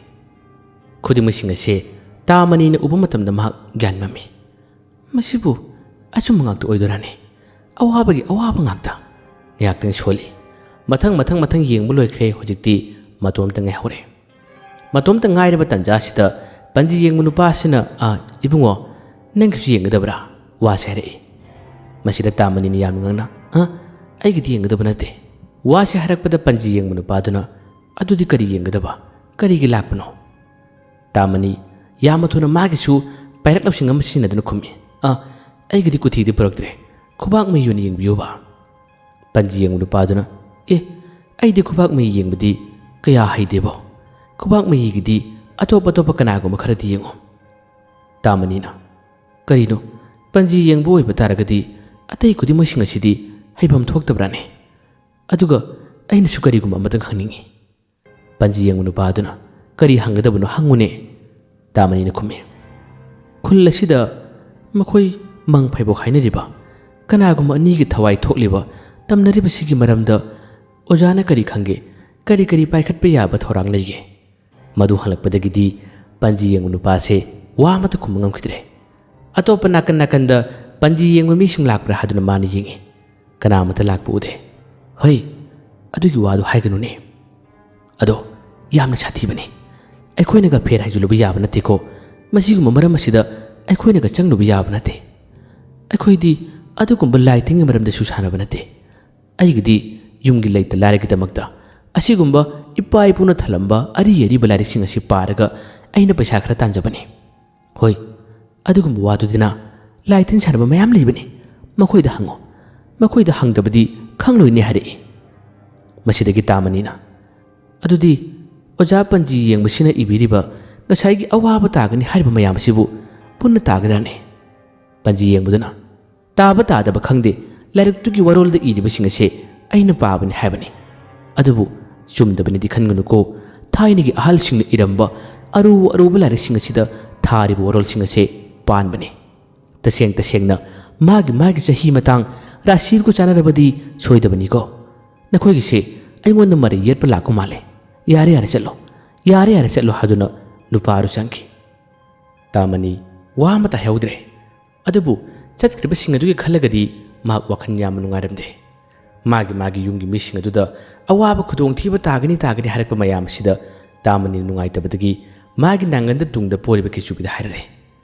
ꯈꯨꯗꯤꯡꯃꯛꯁꯤꯡ ꯑꯁꯦ ꯇꯥꯃꯅꯤꯅ ꯎꯕ ꯃꯇꯝꯗ ꯃꯍꯥꯛ ꯒ꯭ꯌꯥꯟ ꯃꯝꯃꯤ꯫ "ꯃꯁꯤꯕꯨ ꯑꯆꯨꯝꯕ ꯉꯥꯛꯇ ꯑꯣꯏꯗꯣꯏꯔꯥꯅꯦ? ꯑꯋꯥꯕꯒꯤ ꯑꯋꯥꯕ ꯉꯥꯛꯇ!" ꯉꯥꯏꯍꯥꯛꯇꯪ ꯁꯣꯜꯂꯤ꯫ ꯃꯊꯪ ꯃꯊꯪ ꯃꯊꯪ ꯌꯦꯡꯕ ꯂꯣꯏꯈ꯭ꯔꯦ꯫ ꯍꯧꯖꯤꯛꯇꯤ ꯃꯇꯣꯝꯇ ꯉꯥꯏꯍꯧꯔꯦ꯫ ꯃꯇꯣꯝꯇ ꯉꯥꯏꯔꯕ ꯇꯥꯟꯖꯥꯁꯤꯗ ꯄꯟꯖꯤ ꯌꯦꯡꯕ ꯅꯨꯄꯥꯁꯤꯅ, "ꯑ, ꯏꯕꯨꯡꯉꯣ, ꯅꯪꯒꯤꯁꯨ ꯌꯦꯡꯒꯗꯕ꯭ꯔꯥ?" ꯋꯥꯁꯦ ꯍꯥꯏꯔꯛꯏ꯫ ꯃꯁꯤꯗ ꯇꯥꯃꯅꯤꯅ ꯌꯥꯝꯅ ꯉꯛꯅ, "ꯑ, ꯑꯩꯒꯤꯗꯤ ꯌꯦꯡꯒꯗꯕ ꯅꯠꯇꯦ"꯫ ꯋꯥꯁꯦ ꯍꯥꯏꯔꯛꯄꯗ ꯄꯟꯖꯤ ꯌꯦꯡꯕ ꯅꯨꯄꯥꯗꯨꯅ, "ꯑꯗꯨꯗꯤ ꯀꯔꯤ ꯌꯦꯡꯒꯗꯕ? ꯀꯔꯤꯒꯤ ꯂꯥꯛꯄꯅꯣ?" ꯇꯥꯃꯅꯤ ꯌꯥꯝꯅ ꯊꯨꯅ ꯃꯥꯒꯤꯁꯨ ꯄꯥꯏꯔꯛ ꯂꯧꯁꯤꯡ ꯑꯃ ꯁꯤꯖꯤꯟꯅꯗꯨꯅ ꯈꯨꯝꯃꯤ, "ꯑ, ꯑꯩꯒꯤꯗꯤ ꯀꯨꯊꯤꯗꯤ ꯄꯨꯔꯛꯇ꯭ꯔꯦ, ꯈꯨꯕꯥꯛ ꯃꯩ ꯑꯣꯏꯅ ꯌꯦꯡꯕꯤꯌꯨꯕ"꯫ ꯄꯟꯖꯤ ꯌꯦꯡꯕ ꯅꯨꯄꯥꯗꯨꯅ, "ꯑꯦ, ꯑꯩꯗꯤ ꯈꯨꯕꯥꯛ ꯃꯩ ꯌꯦꯡꯕꯗꯤ ꯀꯌꯥ ꯍꯩꯗꯦꯕꯣ꯫ ꯈꯨꯕꯥꯛ ꯃꯩꯒꯤꯗꯤ ꯑꯇꯣꯞ ꯑꯇꯣꯞꯄ ꯀꯅꯥꯒꯨꯝꯕ ꯈꯔꯗꯤ ꯌꯦꯡꯉꯨ"꯫ ꯇꯥꯃꯅꯤꯅ, "ꯀꯔꯤꯅꯣ? ꯄꯟꯖꯤ ꯌꯦꯡꯕ ꯑꯣꯏꯕ ꯇꯥꯔꯒꯗꯤ ꯑꯇꯩ ꯈꯨꯗꯤꯡꯃꯛꯁꯤꯡ ꯑꯁꯤꯗꯤ ꯍꯩꯐꯝ ꯊꯣꯛꯇꯕ꯭ꯔꯥꯅꯦ? ꯑꯗꯨꯒ ꯑꯩꯅꯁꯨ ꯀꯔꯤꯒꯨꯝꯕ ꯑꯃꯇꯪ ꯍꯪꯅꯤꯡꯏ꯫ ꯄꯟꯖꯤ ꯌꯦꯡꯕ ꯅꯨꯄꯥ ꯑꯗꯨꯅ, "ꯀꯔꯤ ꯍꯪꯒꯗꯕꯅꯣ ꯍꯪꯉꯨꯅꯦ?" ꯇꯥꯃꯅꯤꯅ ꯈꯨꯝꯃꯤ꯫ "ꯈꯨꯜ ꯑꯁꯤꯗ ꯃꯈꯣꯏ ꯃꯪ ꯐꯩꯕꯣꯛ ꯍꯥꯏꯅꯔꯤꯕ ꯀꯅꯥꯒꯨꯝꯕ ꯑꯅꯤꯒꯤ ꯊꯋꯥꯏ ꯊꯣꯛꯂꯤꯕ ꯇꯝꯅꯔꯤꯕꯁꯤꯒꯤ ꯃꯔꯝꯗ ꯑꯣꯖꯥꯅ ꯀꯔꯤ ꯈꯪꯒꯦ? ꯀꯔꯤ ꯀꯔꯤ ꯄꯥꯏꯈꯠꯄ ꯌꯥꯕ ꯊꯧꯔꯥꯡ ꯂꯩꯒꯦ?" ꯃꯗꯨ ꯍꯪꯂꯛꯄꯗꯒꯤꯗꯤ ꯄꯟꯖꯤ ꯌꯦꯡꯕ ꯅꯨꯄꯥꯁꯦ ꯋꯥ ꯑꯃꯠꯇ ꯈꯨꯝꯕ ꯉꯝꯈꯤꯗ꯭ꯔꯦ꯫ ꯑꯇꯣꯞꯄ ꯅꯥꯀꯟ ꯅꯥꯀꯟꯗ ꯄꯟꯖꯤ ꯌꯦꯡꯕ ꯃꯤꯁꯤꯡ ꯂꯥꯛꯄ꯭ꯔꯥ ꯍꯥꯏꯗꯨꯅ ꯃꯥꯅ ꯌꯦꯡꯉꯤ꯫ ꯀꯅꯥ ꯑꯃꯠꯇ ꯂꯥꯛꯄ ꯎꯗꯦ꯫ "ꯍꯩ, ꯑꯗꯨꯒꯤ ꯋꯥꯗꯨ ꯍꯥꯏꯒꯅꯨꯅꯦ꯫ ꯑꯗꯣ ꯌꯥꯝꯅ ꯁꯥꯊꯤꯕꯅꯤ꯫ ꯑꯩꯈꯣꯏꯅꯒ ꯐꯦꯔ ꯍꯥꯏꯖꯤꯜꯂꯨꯕ ꯌꯥꯕ ꯅꯠꯇꯦꯀꯣ꯫ ꯃꯁꯤꯒꯨꯝꯕ ꯃꯔꯝ ꯑꯁꯤꯗ ꯑꯩꯈꯣꯏꯅꯒ ꯆꯪꯂꯨꯕ ꯌꯥꯕ ꯅꯠꯇꯦ꯫ ꯑꯩꯈꯣꯏꯗꯤ ꯑꯗꯨꯒꯨꯝꯕ ꯂꯥꯏ ꯇꯤꯟꯒꯤ ꯃꯔꯝꯗꯁꯨ ꯁꯥꯟꯅꯕ ꯅꯠꯇꯦ꯫ ꯑꯩꯒꯤꯗꯤ ꯌꯨꯝꯒꯤ ꯂꯩꯇ ꯂꯥꯏꯔꯒꯤꯗꯃꯛꯇ ꯑꯁꯤꯒꯨꯝꯕ ꯏꯄꯥ ꯏꯄꯨꯅ ꯊꯝꯂꯝꯕ ꯑꯔꯤ ꯑꯔꯤꯕ ꯂꯥꯏꯔꯤꯛꯁꯤꯡ ꯑꯁꯤ ꯄꯥꯔꯒ ꯑꯩꯅ ꯄꯩꯁꯥ ꯈꯔ ꯇꯥꯟꯖꯕꯅꯤ꯫ ꯍꯣꯏ, ꯑꯗꯨꯒꯨꯝꯕ ꯋꯥꯗꯨꯗꯤꯅ ꯂꯥꯏ ꯇꯤꯟ ꯁꯥꯟꯅꯕ ꯃꯌꯥꯝ ꯂꯩꯕꯅꯤ꯫ ꯃꯈꯣꯏꯗ ꯍꯪꯉꯨ꯫ ꯃꯈꯣꯏꯗ ꯍꯪꯗ꯭ꯔꯕꯗꯤ ꯈꯪꯂꯣꯏꯅꯦ" ꯍꯥꯏꯔꯛꯏ꯫ ꯃꯁꯤꯗꯒꯤ ꯇꯥꯃꯅꯤꯅ, "ꯑꯗꯨꯗꯤ ꯑꯣꯖꯥ ꯄꯟꯖꯤ ꯌꯦꯡꯕꯁꯤꯅ ꯏꯕꯤꯔꯤꯕ ꯉꯁꯥꯏꯒꯤ ꯑꯋꯥꯕ ꯇꯥꯒꯅꯤ ꯍꯥꯏꯔꯤꯕ ꯃꯌꯥꯝ ꯑꯁꯤꯕꯨ ꯄꯨꯟꯅ ꯇꯥꯒꯗ꯭ꯔꯥꯅꯦ?" ꯄꯟꯖꯤ ꯌꯦꯡꯕꯗꯨꯅ, "ꯇꯥꯕ ꯇꯥꯗꯕ ꯈꯪꯗꯦ, ꯂꯥꯏꯔꯤꯛꯇꯨꯒꯤ ꯋꯥꯔꯣꯜꯗ ꯏꯔꯤꯕꯁꯤꯡ ꯑꯁꯦ ꯑꯩꯅ ꯄꯥꯕꯅꯤ ꯍꯥꯏꯕꯅꯤ꯫ ꯑꯗꯨꯕꯨ ꯆꯨꯝꯗꯕꯅꯤꯗꯤ ꯈꯟꯒꯅꯨꯀꯣ, ꯊꯥꯏꯅꯒꯤ ꯑꯍꯜꯁꯤꯡꯅ ꯏꯔꯝꯕ ꯑꯔꯨ ꯑꯔꯨꯕ ꯂꯥꯏꯔꯤꯛꯁꯤꯡ ꯑꯁꯤꯗ ꯊꯥꯔꯤꯕ ꯋꯥꯔꯣꯜꯁꯤꯡ ꯑꯁꯦ ꯄꯥꯟꯕꯅꯤ꯫ ꯇꯁꯦꯡ ꯇꯁꯦꯡꯅ ꯃꯥꯒꯤ ꯃꯥꯒꯤ ꯆꯍꯤ ꯃꯇꯥꯡ ꯔꯥꯁꯤꯗꯨꯒ ꯆꯥꯟꯅꯔꯕꯗꯤ ꯁꯣꯏꯗꯕꯅꯤꯀꯣ꯫ ꯅꯈꯣꯏꯒꯤꯁꯦ ꯑꯩꯉꯣꯟꯗ ꯃꯔꯩ ꯌꯦꯠꯄ ꯂꯥꯛꯄ ꯃꯥꯜꯂꯦ꯫ ꯌꯥꯔꯦ, ꯌꯥꯔꯦ, ꯆꯠꯂꯣ꯫ ꯌꯥꯔꯦ, ꯌꯥꯔꯦ, ꯆꯠꯂꯣ" ꯍꯥꯏꯗꯨꯅ ꯅꯨꯄꯥ ꯑꯗꯨ ꯆꯪꯈꯤ꯫ ꯇꯥꯃꯅꯤ ꯋꯥ ꯑꯃꯇ ꯍꯥꯏꯍꯧꯗ꯭ꯔꯦ꯫ ꯑꯗꯨꯕꯨ ꯆꯠꯈ꯭ꯔꯤꯕꯁꯤꯡ ꯑꯗꯨꯒꯤ ꯈꯜꯂꯒꯗꯤ ꯃꯍꯥꯛ ꯋꯥꯈꯜ ꯌꯥꯝꯅ ꯅꯨꯡꯉꯥꯏꯔꯝꯗꯦ꯫ ꯃꯥꯒꯤ ꯃꯥꯒꯤ ꯌꯨꯝꯒꯤ ꯃꯤꯁꯤꯡ ꯑꯗꯨꯗ ꯑꯋꯥꯕ ꯈꯨꯗꯣꯡꯊꯤꯕ ꯇꯥꯒꯅꯤ ꯇꯥꯒꯅꯤ ꯍꯥꯏꯔꯛꯄ ꯃꯌꯥꯝ ꯑꯁꯤꯗ ꯇꯥꯃꯅꯤ ꯅꯨꯡꯉꯥꯏꯇꯕꯗꯒꯤ ꯃꯥꯒꯤ ꯅꯥꯉꯟꯗ ꯇꯨꯡꯗ ꯄꯣꯔꯤꯕ ꯀꯦꯆꯨꯕꯤꯗ ꯍꯥꯏꯔꯔꯦ꯫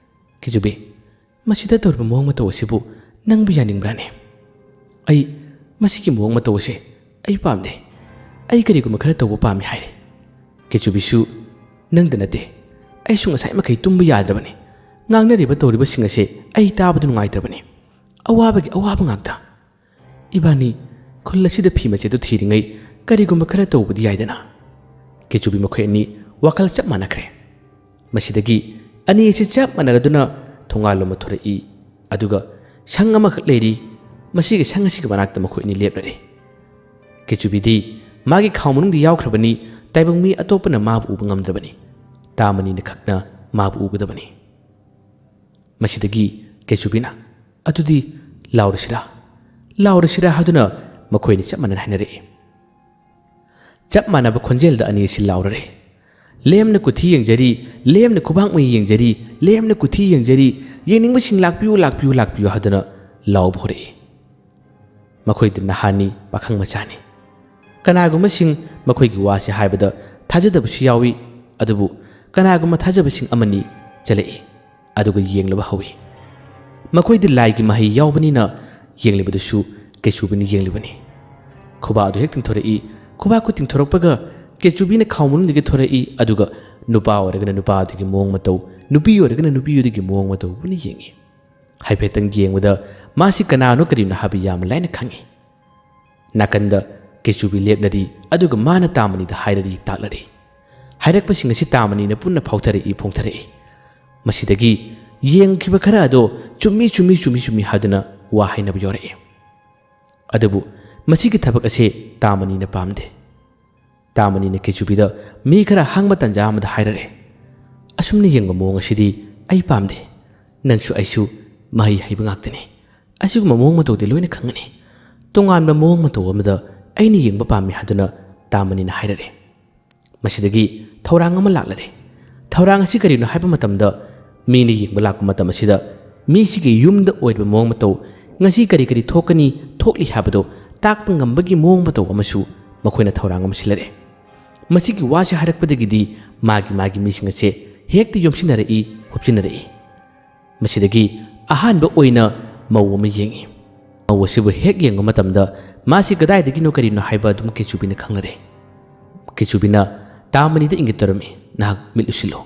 "ꯀꯦꯆꯨꯕꯤ, ꯃꯁꯤꯗ ꯇꯧꯔꯤꯕ ꯃꯑꯣꯡ ꯃꯇꯧ ꯑꯁꯤꯕꯨ ꯅꯪꯕꯨ ꯌꯥꯅꯤꯡꯕ꯭ꯔꯥꯅꯦ? ꯑꯩ ꯃꯁꯤꯒꯤ ꯃꯑꯣꯡ ꯃꯇꯧ ꯑꯁꯦ ꯑꯩ ꯄꯥꯝꯗꯦ꯫ ꯑꯩ ꯀꯔꯤꯒꯨꯝꯕ ꯈꯔ ꯇꯧꯕ ꯄꯥꯝꯃꯤ" ꯍꯥꯏꯔꯦ꯫ ꯀꯦꯆꯨꯕꯤꯁꯨ, "ꯅꯪꯗ ꯅꯠꯇꯦ, ꯑꯩꯁꯨ ꯉꯁꯥꯏ ꯃꯈꯩ ꯇꯨꯝꯕ ꯌꯥꯗ꯭ꯔꯕꯅꯤ꯫ ꯉꯥꯡꯅꯔꯤꯕ ꯇꯧꯔꯤꯕꯁꯤꯡ ꯑꯁꯦ ꯑꯩ ꯇꯥꯕꯗ ꯅꯨꯡꯉꯥꯏꯇ꯭ꯔꯕꯅꯤ꯫ ꯑꯋꯥꯕꯒꯤ ꯑꯋꯥꯕ ꯉꯥꯛꯇ꯫ ꯏꯕꯥꯅꯤ ꯈꯨꯜ ꯑꯁꯤꯗ ꯐꯤ ꯃꯆꯦꯠꯇꯨ ꯊꯤꯔꯤꯉꯩ ꯀꯔꯤꯒꯨꯝꯕ ꯈꯔ ꯇꯧꯕꯗꯤ ꯌꯥꯏꯗꯅ?" ꯀꯦꯆꯨꯕꯤ ꯃꯈꯣꯏ ꯑꯅꯤ ꯋꯥꯈꯜ ꯆꯞ ꯃꯥꯟꯅꯈ꯭ꯔꯦ꯫ ꯃꯁꯤꯗꯒꯤ ꯑꯅꯤ ꯑꯁꯤ ꯆꯞ ꯃꯥꯟꯅꯔꯗꯨꯅ ꯊꯣꯡꯒꯥꯜꯂꯣꯝꯗ ꯊꯣꯔꯛꯏ꯫ ꯑꯗꯨꯒ ꯁꯪ ꯑꯃꯈꯛ ꯂꯩꯔꯤ, ꯃꯁꯤꯒꯤ ꯁꯪ ꯑꯁꯤꯒꯤ ꯃꯅꯥꯛꯇ ꯃꯈꯣꯏ ꯑꯅꯤ ꯂꯦꯞꯂꯔꯦ꯫ ꯀꯦꯆꯨꯕꯤꯗꯤ ꯃꯥꯒꯤ ꯈꯥꯎ ꯃꯅꯨꯡꯗ ꯌꯥꯎꯈ꯭ꯔꯕꯅꯤ, ꯇꯥꯏꯕꯪ ꯃꯤ ꯑꯇꯣꯞꯄꯅ ꯃꯥꯕꯨ ꯎꯕ ꯉꯝꯗ꯭ꯔꯕꯅꯤ꯫ ꯇꯥꯃꯅꯤꯅ ꯈꯛꯅ ꯃꯥꯕꯨ ꯎꯒꯗꯕꯅꯤ꯫ ꯃꯁꯤꯗꯒꯤ ꯀꯦꯆꯨꯕꯤꯅ, "ꯑꯗꯨꯗꯤ ꯂꯥꯎꯔꯁꯤꯔꯥ? ꯂꯥꯎꯔꯁꯤꯔꯥ?" ꯍꯥꯏꯗꯨꯅ ꯃꯈꯣꯏꯅꯤ ꯆꯞ ꯃꯥꯟꯅꯅ ꯍꯥꯏꯅꯔꯛꯏ꯫ ꯆꯞ ꯃꯥꯟꯅꯕ ꯈꯣꯟꯖꯦꯜꯗ ꯑꯅꯤ ꯑꯁꯤ ꯂꯥꯎꯔꯔꯦ꯫ "ꯂꯦꯝꯅ ꯀꯨꯊꯤ ꯌꯦꯡꯖꯔꯤ, ꯂꯦꯝꯅ ꯈꯨꯕꯥꯛ ꯃꯩ ꯌꯦꯡꯖꯔꯤ, ꯂꯦꯝꯅ ꯀꯨꯊꯤ ꯌꯦꯡꯖꯔꯤ, ꯌꯦꯡꯅꯤꯡꯕꯁꯤꯡ ꯂꯥꯛꯄꯤꯌꯨ, ꯂꯥꯛꯄꯤꯌꯨ, ꯂꯥꯛꯄꯤꯌꯨ" ꯍꯥꯏꯗꯨꯅ ꯂꯥꯎꯕ ꯍꯧꯔꯛꯏ꯫ ꯃꯈꯣꯏꯗꯤ ꯅꯍꯥꯅꯤ, ꯄꯥꯈꯪ ꯃꯆꯥꯅꯤ꯫ ꯀꯅꯥꯒꯨꯝꯕꯁꯤꯡ ꯃꯈꯣꯏꯒꯤ ꯋꯥꯁꯤ ꯍꯥꯏꯕꯗ ꯊꯥꯖꯗꯕꯁꯨ ꯌꯥꯎꯏ, ꯑꯗꯨꯕꯨ ꯀꯅꯥꯒꯨꯝꯕ ꯊꯥꯖꯕꯁꯤꯡ ꯑꯃꯅꯤ ꯆꯦꯜꯂꯛꯏ꯫ ꯑꯗꯨꯒ ꯌꯦꯡꯂꯕ ꯍꯧꯏ꯫ ꯃꯈꯣꯏꯗꯤ ꯂꯥꯏꯒꯤ ꯃꯍꯩ ꯌꯥꯎꯕꯅꯤꯅ ꯌꯦꯡꯂꯤꯕꯗꯨꯁꯨ ꯀꯦꯆꯨꯕꯤꯅ ꯌꯦꯡꯂꯤꯕꯅꯤ꯫ ꯈꯨꯕꯥꯛ ꯑꯗꯨ ꯍꯦꯛ ꯇꯤꯡꯊꯣꯔꯛꯏ꯫ ꯈꯨꯕꯥꯛ ꯈꯨ ꯇꯤꯡꯊꯣꯔꯛꯄꯒ ꯀꯦꯆꯨꯕꯤꯅ ꯈꯥꯎ ꯃꯅꯨꯡꯗꯒꯤ ꯊꯣꯔꯛꯏ, ꯑꯗꯨꯒ ꯅꯨꯄꯥ ꯑꯣꯏꯔꯒꯅ ꯅꯨꯄꯥ ꯑꯗꯨꯒꯤ ꯃꯑꯣꯡ ꯃꯇꯧ, ꯅꯨꯄꯤ ꯑꯣꯏꯔꯒꯅ ꯅꯨꯄꯤ ꯑꯗꯨꯒꯤ ꯃꯑꯣꯡ ꯃꯇꯧ ꯄꯨꯟꯅ ꯌꯦꯡꯏ꯫ ꯍꯥꯏꯐꯦꯠꯇꯪ ꯌꯦꯡꯕꯗ ꯃꯥꯁꯤ ꯀꯅꯥꯅꯣ ꯀꯔꯤꯅꯣ ꯍꯥꯏꯕ ꯌꯥꯝꯅ ꯂꯥꯏꯅ ꯈꯪꯏ꯫ ꯅꯥꯀꯟꯗ ꯀꯦꯆꯨꯕꯤ ꯂꯦꯞꯅꯔꯤ, ꯑꯗꯨꯒ ꯃꯥꯅ ꯇꯥꯃꯅꯤꯗ ꯍꯥꯏꯔꯔꯤ, ꯇꯥꯛꯂꯔꯤ꯫ ꯍꯥꯏꯔꯛꯄꯁꯤꯡ ꯑꯁꯤ ꯇꯥꯃꯅꯤꯅ ꯄꯨꯟꯅ ꯐꯥꯎꯊꯔꯛꯏ, ꯐꯣꯡꯊꯔꯛꯏ꯫ ꯃꯁꯤꯗꯒꯤ ꯌꯦꯡꯈꯤꯕ ꯈꯔ ꯑꯗꯣ ꯆꯨꯝꯃꯤ, ꯆꯨꯝꯃꯤ, ꯆꯨꯝꯃꯤ, ꯆꯨꯝꯃꯤ ꯍꯥꯏꯗꯨꯅ ꯋꯥ ꯍꯥꯏꯅꯕ ꯌꯥꯎꯔꯛꯏ꯫ ꯑꯗꯨꯕꯨ ꯃꯁꯤꯒꯤ ꯊꯕꯛ ꯑꯁꯦ ꯇꯥꯃꯅꯤꯅ ꯄꯥꯝꯗꯦ꯫ ꯇꯥꯃꯅꯤꯅ ꯀꯦꯆꯨꯕꯤꯗ ꯃꯤ ꯈꯔ ꯍꯥꯡꯕ ꯇꯟꯖꯥ ꯑꯃꯗ ꯍꯥꯏꯔꯛꯑꯦ, "ꯑꯁꯨꯝꯅ ꯌꯦꯡꯕ ꯃꯑꯣꯡ ꯑꯁꯤꯗꯤ ꯑꯩ ꯄꯥꯝꯗꯦ꯫ ꯅꯪꯁꯨ ꯑꯩꯁꯨ ꯃꯍꯩ ꯍꯩꯕ ꯉꯥꯛꯇꯅꯤ꯫ ꯑꯁꯤꯒꯨꯝꯕ ꯃꯑꯣꯡ ꯃꯇꯧꯗꯤ ꯂꯣꯏꯅ ꯈꯪꯒꯅꯤ꯫ ꯇꯣꯉꯥꯟꯕ ꯃꯑꯣꯡ ꯃꯇꯧ ꯑꯃꯗ ꯑꯩꯅ ꯌꯦꯡꯕ ꯄꯥꯝꯃꯤ" ꯍꯥꯏꯗꯨꯅ ꯇꯥꯃꯅꯤꯅ ꯍꯥꯏꯔꯛꯑꯦ꯫ ꯃꯁꯤꯗꯒꯤ ꯊꯧꯔꯥꯡ ꯑꯃ ꯂꯥꯛꯂꯔꯦ꯫ ꯊꯧꯔꯥꯡ ꯑꯁꯤ ꯀꯔꯤꯅꯣ ꯍꯥꯏꯕ ꯃꯇꯝꯗ, ꯃꯤꯅ ꯌꯦꯡꯕ ꯂꯥꯛꯄ ꯃꯇꯝ ꯑꯁꯤꯗ ꯃꯤꯁꯤꯒꯤ ꯌꯨꯝꯗ ꯑꯣꯏꯔꯤꯕ ꯃꯑꯣꯡ ꯃꯇꯧ, ꯉꯁꯤ ꯀꯔꯤ ꯀꯔꯤ ꯊꯣꯛꯀꯅꯤ, ꯊꯣꯛꯂꯤ ꯍꯥꯏꯕꯗꯨ ꯇꯥꯛꯄ ꯉꯝꯕꯒꯤ ꯃꯑꯣꯡ ꯃꯇꯧ ꯑꯃꯁꯨ ꯃꯈꯣꯏꯅ ꯊꯧꯔꯥꯡ ꯑꯃ ꯁꯤꯜꯂꯔꯦ꯫ ꯃꯁꯤꯒꯤ ꯋꯥꯁꯤ ꯍꯥꯏꯔꯛꯄꯗꯒꯤꯗꯤ ꯃꯥꯒꯤ ꯃꯥꯒꯤ ꯃꯤꯁꯤꯡ ꯑꯁꯦ ꯍꯦꯛꯇ ꯌꯣꯝꯁꯤꯟꯅꯔꯛꯏ, ꯍꯨꯞꯆꯤꯟꯅꯔꯛꯏ꯫ ꯃꯁꯤꯗꯒꯤ ꯑꯍꯥꯟꯕ ꯑꯣꯏꯅ ꯃꯧ ꯑꯃ ꯌꯦꯡꯏ꯫ ꯃꯧ ꯑꯁꯤꯕꯨ ꯍꯦꯛ ꯌꯦꯡꯕ ꯃꯇꯝꯗ ꯃꯥꯁꯤ ꯀꯗꯥꯏꯗꯒꯤꯅꯣ ꯀꯔꯤꯅꯣ ꯍꯥꯏꯕ ꯑꯗꯨꯝ ꯀꯦꯆꯨꯕꯤꯅ ꯈꯪꯂꯔꯦ꯫ ꯀꯦꯆꯨꯕꯤꯅ ꯇꯥꯃꯅꯤꯗ ꯏꯪꯒꯤꯠ ꯇꯧꯔꯝꯃꯤ, "ꯅꯍꯥꯛ ꯃꯤꯠ ꯎꯁꯤꯜꯂꯨ꯫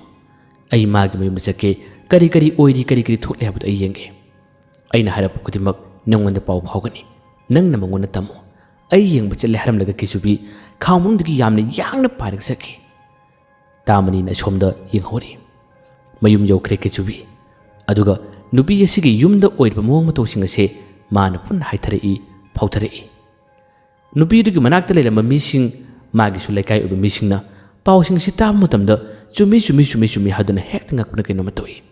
ꯑꯩ ꯃꯥꯒꯤ ꯃꯌꯨꯝꯗ ꯆꯠꯀꯦ, ꯀꯔꯤ ꯀꯔꯤ ꯑꯣꯏꯔꯤ, ꯀꯔꯤ ꯀꯔꯤ ꯊꯣꯛꯂꯤ ꯍꯥꯏꯕꯗꯨ ꯑꯩ ꯌꯦꯡꯒꯦ꯫ ꯑꯩꯅ ꯍꯥꯏꯔꯛꯄ ꯈꯨꯗꯤꯡꯃꯛ ꯅꯪꯉꯣꯟꯗ ꯄꯥꯎ ꯐꯥꯎꯒꯅꯤ꯫ ꯅꯪꯅ ꯃꯉꯣꯟꯗ ꯇꯝꯃꯨ꯫ ꯑꯩ ꯌꯦꯡꯕ ꯆꯠꯂꯦ" ꯍꯥꯏꯔꯝꯂꯒ ꯀꯦꯆꯨꯕꯤ ꯈꯥꯎ ꯃꯅꯨꯡꯗꯒꯤ ꯌꯥꯝꯅ ꯌꯥꯡꯅ ꯄꯥꯏꯔꯒ ꯆꯠꯈꯤ꯫ ꯇꯥꯃꯅꯤꯅ ꯑꯁꯣꯝꯗ ꯌꯦꯡꯍꯧꯔꯤ꯫ ꯃꯌꯨꯝ ꯌꯧꯈ꯭ꯔꯦ ꯀꯦꯆꯨꯕꯤ꯫ ꯑꯗꯨꯒ ꯅꯨꯄꯤ ꯑꯁꯤꯒꯤ ꯌꯨꯝꯗ ꯑꯣꯏꯔꯤꯕ ꯃꯑꯣꯡ ꯃꯇꯧꯁꯤꯡ ꯑꯁꯦ ꯃꯥꯅ ꯄꯨꯟꯅ ꯍꯥꯏꯊꯔꯛꯏ, ꯐꯥꯎꯊꯔꯛꯏ꯫ ꯅꯨꯄꯤꯗꯨꯒꯤ ꯃꯅꯥꯛꯇ ꯂꯩꯔꯝꯕ ꯃꯤꯁꯤꯡ, ꯃꯥꯒꯤꯁꯨ ꯂꯩꯀꯥꯏ ꯑꯣꯏꯕ ꯃꯤꯁꯤꯡꯅ ꯄꯥꯎꯁꯤꯡ ꯑꯁꯤ ꯇꯥꯕ ꯃꯇꯝꯗ ꯆꯨꯝꯃꯤ, ꯆꯨꯝꯃꯤ, ꯆꯨꯝꯃꯤ, ꯆꯨꯝꯃꯤ ꯍꯥꯏꯗꯨꯅ ꯍꯦꯛꯇ ꯉꯛꯄꯅ ꯀꯩꯅꯣꯝꯃ ꯇꯧꯏ꯫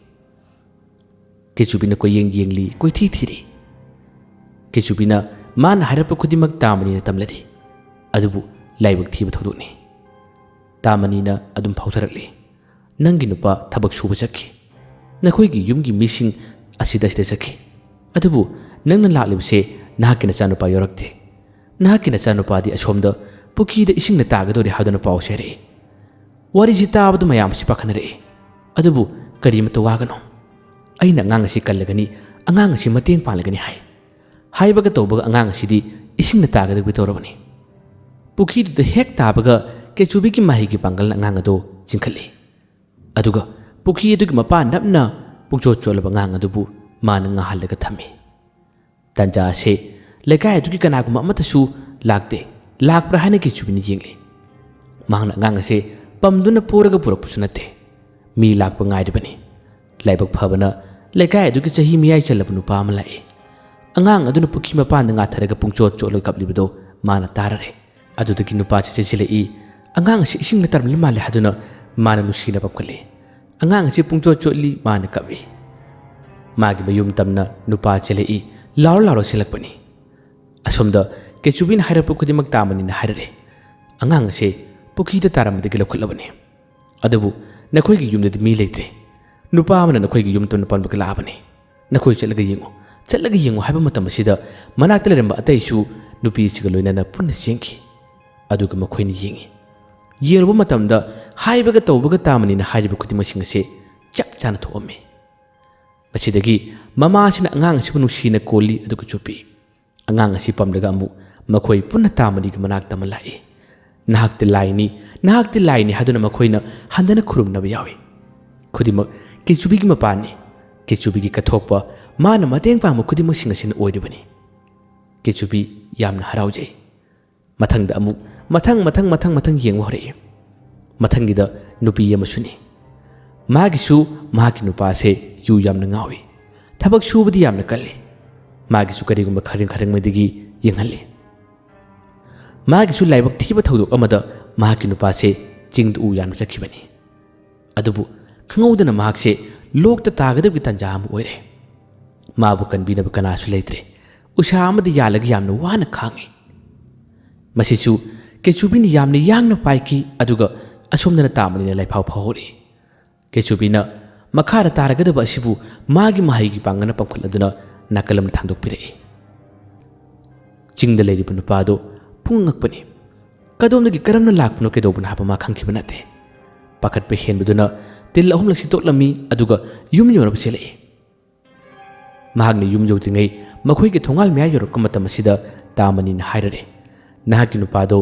ꯀꯦꯆꯨꯕꯤꯅ ꯀꯣꯏꯌꯦꯡ ꯌꯦꯡꯂꯤ, ꯀꯣꯏꯊꯤ ꯊꯤꯔꯤ꯫ ꯀꯦꯆꯨꯕꯤꯅ ꯃꯥꯅ ꯍꯥꯏꯔꯛꯄ ꯈꯨꯗꯤꯡꯃꯛ ꯇꯥꯃꯅꯤꯅ ꯇꯝꯂꯔꯤ꯫ ꯑꯗꯨꯕꯨ ꯂꯥꯏꯕꯛ ꯊꯤꯕ ꯊꯧꯗꯣꯛꯅꯤ꯫ ꯇꯥꯃꯅꯤꯅ ꯑꯗꯨꯝ ꯐꯥꯎꯊꯔꯛꯂꯤ꯫ "ꯅꯪꯒꯤ ꯅꯨꯄꯥ ꯊꯕꯛ ꯁꯨꯕ ꯆꯠꯈꯤ꯫ ꯅꯈꯣꯏꯒꯤ ꯌꯨꯝꯒꯤ ꯃꯤꯁꯤꯡ ꯑꯁꯤꯗ, ꯑꯁꯤꯗ ꯆꯠꯈꯤ꯫ ꯑꯗꯨꯕꯨ ꯅꯪꯅ ꯂꯥꯛꯂꯤꯕꯁꯦ ꯅꯍꯥꯛꯀꯤ ꯅꯆꯥꯅꯨꯄꯥ ꯌꯥꯎꯔꯛꯇꯦ꯫ ꯅꯍꯥꯛꯀꯤ ꯅꯆꯥꯅꯨꯄꯥꯗꯤ ꯑꯁꯣꯝꯗ ꯄꯨꯈ꯭ꯔꯤꯗ ꯏꯁꯤꯡꯅ ꯇꯥꯒꯗꯧꯔꯦ ꯍꯥꯏꯗꯨꯅ ꯄꯥꯎꯁꯦ ꯍꯥꯏꯔꯛꯏ꯫" ꯋꯥꯔꯤꯁꯤ ꯇꯥꯕꯗ ꯃꯌꯥꯝ ꯑꯁꯤ ꯄꯥꯈꯠꯅꯔꯛꯏ꯫ ꯑꯗꯨꯕꯨ ꯀꯔꯤꯃꯠꯇ ꯋꯥꯒꯅꯨ꯫ ꯑꯩꯅ ꯑꯉꯥꯡ ꯑꯁꯤ ꯀꯜꯂꯒꯅꯤ, ꯑꯉꯥꯡ ꯑꯁꯤ ꯃꯇꯦꯡ ꯄꯥꯡꯂꯒꯅꯤ ꯍꯥꯏ꯫ ꯍꯥꯏꯕꯒ ꯇꯧꯕꯒ ꯑꯉꯥꯡ ꯑꯁꯤꯗꯤ ꯏꯁꯤꯡꯅ ꯇꯥꯒꯗꯧꯒꯤ ꯇꯧꯔꯕꯅꯤ꯫ ꯄꯨꯈ꯭ꯔꯤꯗꯨꯗ ꯍꯦꯛ ꯇꯥꯕꯒ ꯀꯦꯆꯨꯕꯤꯒꯤ ꯃꯍꯩꯒꯤ ꯄꯥꯡꯒꯜꯅ ꯑꯉꯥꯡ ꯑꯗꯨ ꯆꯤꯡꯈꯠꯂꯤ꯫ ꯑꯗꯨꯒ ꯄꯨꯈ꯭ꯔꯤ ꯑꯗꯨꯒꯤ ꯃꯄꯥꯟ ꯅꯞꯅ ꯄꯨꯡꯆꯣꯠ ꯆꯣꯠꯂꯕ ꯑꯉꯥꯡ ꯑꯗꯨꯕꯨ ꯃꯥꯅ ꯉꯥꯍꯜꯂꯒ ꯊꯝꯃꯤ꯫ ꯇꯥꯟꯖꯥ ꯑꯁꯤ ꯂꯩꯀꯥꯏ ꯑꯗꯨꯒꯤ ꯀꯅꯥꯒꯨꯝꯕ ꯑꯃꯠꯇꯁꯨ ꯂꯥꯛꯇꯦ꯫ ꯂꯥꯛꯄ꯭ꯔꯥ ꯍꯥꯏꯅ ꯀꯦꯆꯨꯕꯤꯅ ꯌꯦꯡꯂꯤ꯫ ꯃꯍꯥꯛꯅ ꯑꯉꯥꯡ ꯑꯁꯦ ꯄꯝꯗꯨꯅ ꯄꯣꯔꯒ ꯄꯨꯔꯛꯄꯁꯨ ꯅꯠꯇꯦ꯫ ꯃꯤ ꯂꯥꯛꯄ ꯉꯥꯏꯔꯤꯕꯅꯤ꯫ ꯂꯥꯏꯕꯛ ꯐꯕꯅ ꯂꯩꯀꯥꯏ ꯑꯗꯨꯒꯤ ꯆꯍꯤ ꯃꯌꯥꯏ ꯆꯜꯂꯕ ꯅꯨꯄꯥ ꯑꯃ ꯂꯥꯛꯏ꯫ ꯑꯉꯥꯡ ꯑꯗꯨꯅ ꯄꯨꯈ꯭ꯔꯤ ꯃꯄꯥꯟꯗ ꯉꯥꯊꯔꯒ ꯄꯨꯡꯆꯣꯠ ꯆꯣꯠꯂꯒ ꯀꯞꯂꯤꯕꯗꯨ ꯃꯥꯅ ꯇꯥꯔꯔꯦ꯫ ꯑꯗꯨꯗꯒꯤ ꯅꯨꯄꯥꯁꯤ ꯆꯦꯟꯁꯤꯜꯂꯛꯏ꯫ ꯑꯉꯥꯡ ꯑꯁꯤ ꯏꯁꯤꯡꯅ ꯇꯥꯔꯝꯂꯤ ꯃꯥꯜꯂꯦ ꯍꯥꯏꯗꯨꯅ ꯃꯥꯅ ꯅꯨꯡꯁꯤꯅ ꯄꯝꯈꯠꯂꯤ꯫ ꯑꯉꯥꯡ ꯑꯁꯤ ꯄꯨꯡꯆꯣꯠ ꯆꯣꯠꯂꯤ, ꯃꯥꯅ ꯀꯞꯏ꯫ ꯃꯥꯒꯤ ꯃꯌꯨꯝ ꯇꯝꯅ ꯅꯨꯄꯥ ꯆꯦꯜꯂꯛꯏ, ꯂꯥꯎꯔ ꯂꯥꯎꯔ ꯆꯦꯜꯂꯛꯄꯅꯤ꯫ ꯑꯁꯣꯝꯗ ꯀꯦꯆꯨꯕꯤꯅ ꯍꯥꯏꯔꯛꯄ ꯈꯨꯗꯤꯡꯃꯛ ꯇꯥꯃꯅꯤꯅ ꯍꯥꯏꯔꯛꯑꯦ꯫ "ꯑꯉꯥꯡ ꯑꯁꯦ ꯄꯨꯈ꯭ꯔꯤꯗ ꯇꯥꯔꯝꯕꯗꯒꯤ ꯂꯧꯈꯠꯂꯕꯅꯤ꯫ ꯑꯗꯨꯕꯨ ꯅꯈꯣꯏꯒꯤ ꯌꯨꯝꯗꯗꯤ ꯃꯤ ꯂꯩꯇ꯭ꯔꯦ꯫ ꯅꯨꯄꯥ ꯑꯃꯅ ꯅꯈꯣꯏꯒꯤ ꯌꯨꯝ ꯇꯝꯅ ꯄꯝꯕꯒ ꯂꯥꯛꯑꯕꯅꯤ꯫ ꯅꯈꯣꯏ ꯆꯠꯂꯒ ꯌꯦꯡꯉꯨ, ꯆꯠꯂꯒ ꯌꯦꯡꯉꯨ" ꯍꯥꯏꯕ ꯃꯇꯝ ꯑꯁꯤꯗ ꯃꯅꯥꯛꯇ ꯂꯩꯔꯝꯕ ꯑꯇꯩꯁꯨ ꯅꯨꯄꯤꯁꯤꯒ ꯂꯣꯏꯅꯅ ꯄꯨꯟꯅ ꯆꯦꯟꯈꯤ꯫ ꯑꯗꯨꯒ ꯃꯈꯣꯏꯅ ꯌꯦꯡꯉꯤ꯫ ꯌꯦꯡꯂꯨꯕ ꯃꯇꯝꯗ ꯍꯥꯏꯕꯒ ꯇꯧꯕꯒ ꯇꯥꯃꯅꯤꯅ ꯍꯥꯏꯔꯤꯕ ꯈꯨꯗꯤꯡꯃꯛꯁꯤꯡ ꯑꯁꯤ ꯆꯞ ꯆꯥꯅ ꯊꯣꯛꯑꯝꯃꯤ꯫ ꯃꯁꯤꯗꯒꯤ ꯃꯃꯥꯁꯤꯅ ꯑꯉꯥꯡ ꯑꯁꯤꯕꯨ ꯅꯨꯡꯁꯤꯅ ꯀꯣꯜꯂꯤ, ꯑꯗꯨꯒ ꯆꯨꯞꯄꯤ꯫ ꯑꯉꯥꯡ ꯑꯁꯤ ꯄꯝꯂꯒ ꯑꯃꯨꯛ ꯃꯈꯣꯏ ꯄꯨꯟꯅ ꯇꯥꯃꯅꯤꯒꯤ ꯃꯅꯥꯛꯇ ꯑꯃ ꯂꯥꯛꯏ꯫ "ꯅꯍꯥꯛꯇꯤ ꯂꯥꯏꯅꯤ, ꯅꯍꯥꯛꯇꯤ ꯂꯥꯏꯅꯤ" ꯍꯥꯏꯗꯨꯅ ꯃꯈꯣꯏꯅ ꯍꯟꯗꯅ ꯈꯨꯔꯨꯝꯅꯕ ꯌꯥꯎꯏ꯫ ꯈꯨꯗꯤꯡꯃꯛ ꯀꯦꯆꯨꯕꯤꯒꯤ ꯃꯄꯥꯟꯅꯤ꯫ ꯀꯦꯆꯨꯕꯤꯒꯤ ꯀꯠꯊꯣꯛꯄ, ꯃꯥꯅ ꯃꯇꯦꯡ ꯄꯥꯡꯕ ꯈꯨꯗꯤꯡꯃꯛꯁꯤꯡ ꯑꯁꯤꯅ ꯑꯣꯏꯔꯤꯕꯅꯤ꯫ ꯀꯦꯆꯨꯕꯤ ꯌꯥꯝꯅ ꯍꯔꯥꯎꯖꯩ꯫ ꯃꯊꯪꯗ ꯑꯃꯨꯛ ꯃꯊꯪ, ꯃꯊꯪ, ꯃꯊꯪ, ꯃꯊꯪ ꯌꯦꯡꯕ ꯍꯧꯔꯛꯏ꯫ ꯃꯊꯪꯒꯤꯗ ꯅꯨꯄꯤ ꯑꯃꯁꯨꯅꯤ꯫ ꯃꯥꯒꯤꯁꯨ ꯃꯍꯥꯛꯀꯤ ꯅꯨꯄꯥꯁꯦ ꯌꯨ ꯌꯥꯝꯅ ꯉꯥꯎꯏ꯫ ꯊꯕꯛ ꯁꯨꯕꯗꯤ ꯌꯥꯝꯅ ꯀꯜꯂꯤ꯫ ꯃꯥꯒꯤꯁꯨ ꯀꯔꯤꯒꯨꯝꯕ ꯈꯔꯤꯡ ꯈꯔꯤꯡꯃꯩꯗꯒꯤ ꯌꯦꯡꯍꯜꯂꯤ꯫ ꯃꯥꯒꯤꯁꯨ ꯂꯥꯏꯕꯛ ꯊꯤꯕ ꯊꯧꯗꯣꯛ ꯑꯃꯗ ꯃꯍꯥꯛꯀꯤ ꯅꯨꯄꯥꯁꯦ ꯆꯤꯡꯗ ꯎ ꯌꯥꯟꯕ ꯆꯠꯈꯤꯕꯅꯤ꯫ ꯑꯗꯨꯕꯨ ꯈꯪꯍꯧꯗꯅ ꯃꯍꯥꯛꯁꯦ ꯂꯣꯛꯇ ꯇꯥꯒꯗꯕꯒꯤ ꯇꯥꯟꯖꯥ ꯑꯃ ꯑꯣꯏꯔꯦ꯫ ꯃꯥꯕꯨ ꯀꯟꯕꯤꯅꯕ ꯀꯅꯥꯁꯨ ꯂꯩꯇ꯭ꯔꯦ꯫ ꯎꯁꯥ ꯑꯃꯗ ꯌꯥꯜꯂꯒ ꯌꯥꯝꯅ ꯋꯥꯅ ꯈꯥꯡꯉꯤ꯫ ꯃꯁꯤꯁꯨ ꯀꯦꯆꯨꯕꯤꯅ ꯌꯥꯝꯅ ꯌꯥꯡꯅ ꯄꯥꯏꯈꯤ, ꯑꯗꯨꯒ ꯑꯁꯣꯝꯗꯅ ꯇꯥꯃꯅꯤꯅ ꯂꯥꯏꯐꯥꯎ ꯐꯥꯎꯍꯧꯔꯤ꯫ ꯀꯦꯆꯨꯕꯤꯅ ꯃꯈꯥꯗ ꯇꯥꯔꯒꯗꯕ ꯑꯁꯤꯕꯨ ꯃꯥꯒꯤ ꯃꯍꯩꯒꯤ ꯄꯥꯡꯒꯜꯅ ꯄꯝꯈꯠꯂꯗꯨꯅ ꯅꯥꯀꯜ ꯑꯃꯗ ꯊꯥꯡꯗꯣꯛꯄꯤꯔꯛꯏ꯫ ꯆꯤꯡꯗ ꯂꯩꯔꯤꯕ ꯅꯨꯄꯥ ꯑꯗꯨ ꯄꯨꯡꯉꯛ ꯉꯛꯄꯅꯤ꯫ ꯀꯗꯣꯝꯗꯒꯤ ꯀꯔꯝꯅ ꯂꯥꯛꯄꯅꯣ, ꯀꯩꯗꯧꯕꯅꯣ ꯍꯥꯏꯕ ꯃꯥ ꯈꯪꯈꯤꯕ ꯅꯠꯇꯦ꯫ ꯄꯥꯈꯠꯄ ꯍꯦꯟꯕꯗꯨꯅ ꯇꯤꯜ ꯑꯍꯨꯝꯂꯛꯁꯤ ꯇꯣꯛꯂꯝꯃꯤ, ꯑꯗꯨꯒ ꯌꯨꯝ ꯌꯧꯅꯕ ꯆꯦꯜꯂꯛꯏ꯫ ꯃꯍꯥꯛꯅ ꯌꯨꯝ ꯌꯧꯗ꯭ꯔꯤꯉꯩ ꯃꯈꯣꯏꯒꯤ ꯊꯣꯡꯒꯥꯜ ꯃꯌꯥ ꯌꯧꯔꯛꯄ ꯃꯇꯝ ꯑꯁꯤꯗ ꯇꯥꯃꯅꯤꯅ ꯍꯥꯏꯔꯔꯦ, "ꯅꯍꯥꯛꯀꯤ ꯅꯨꯄꯥꯗꯣ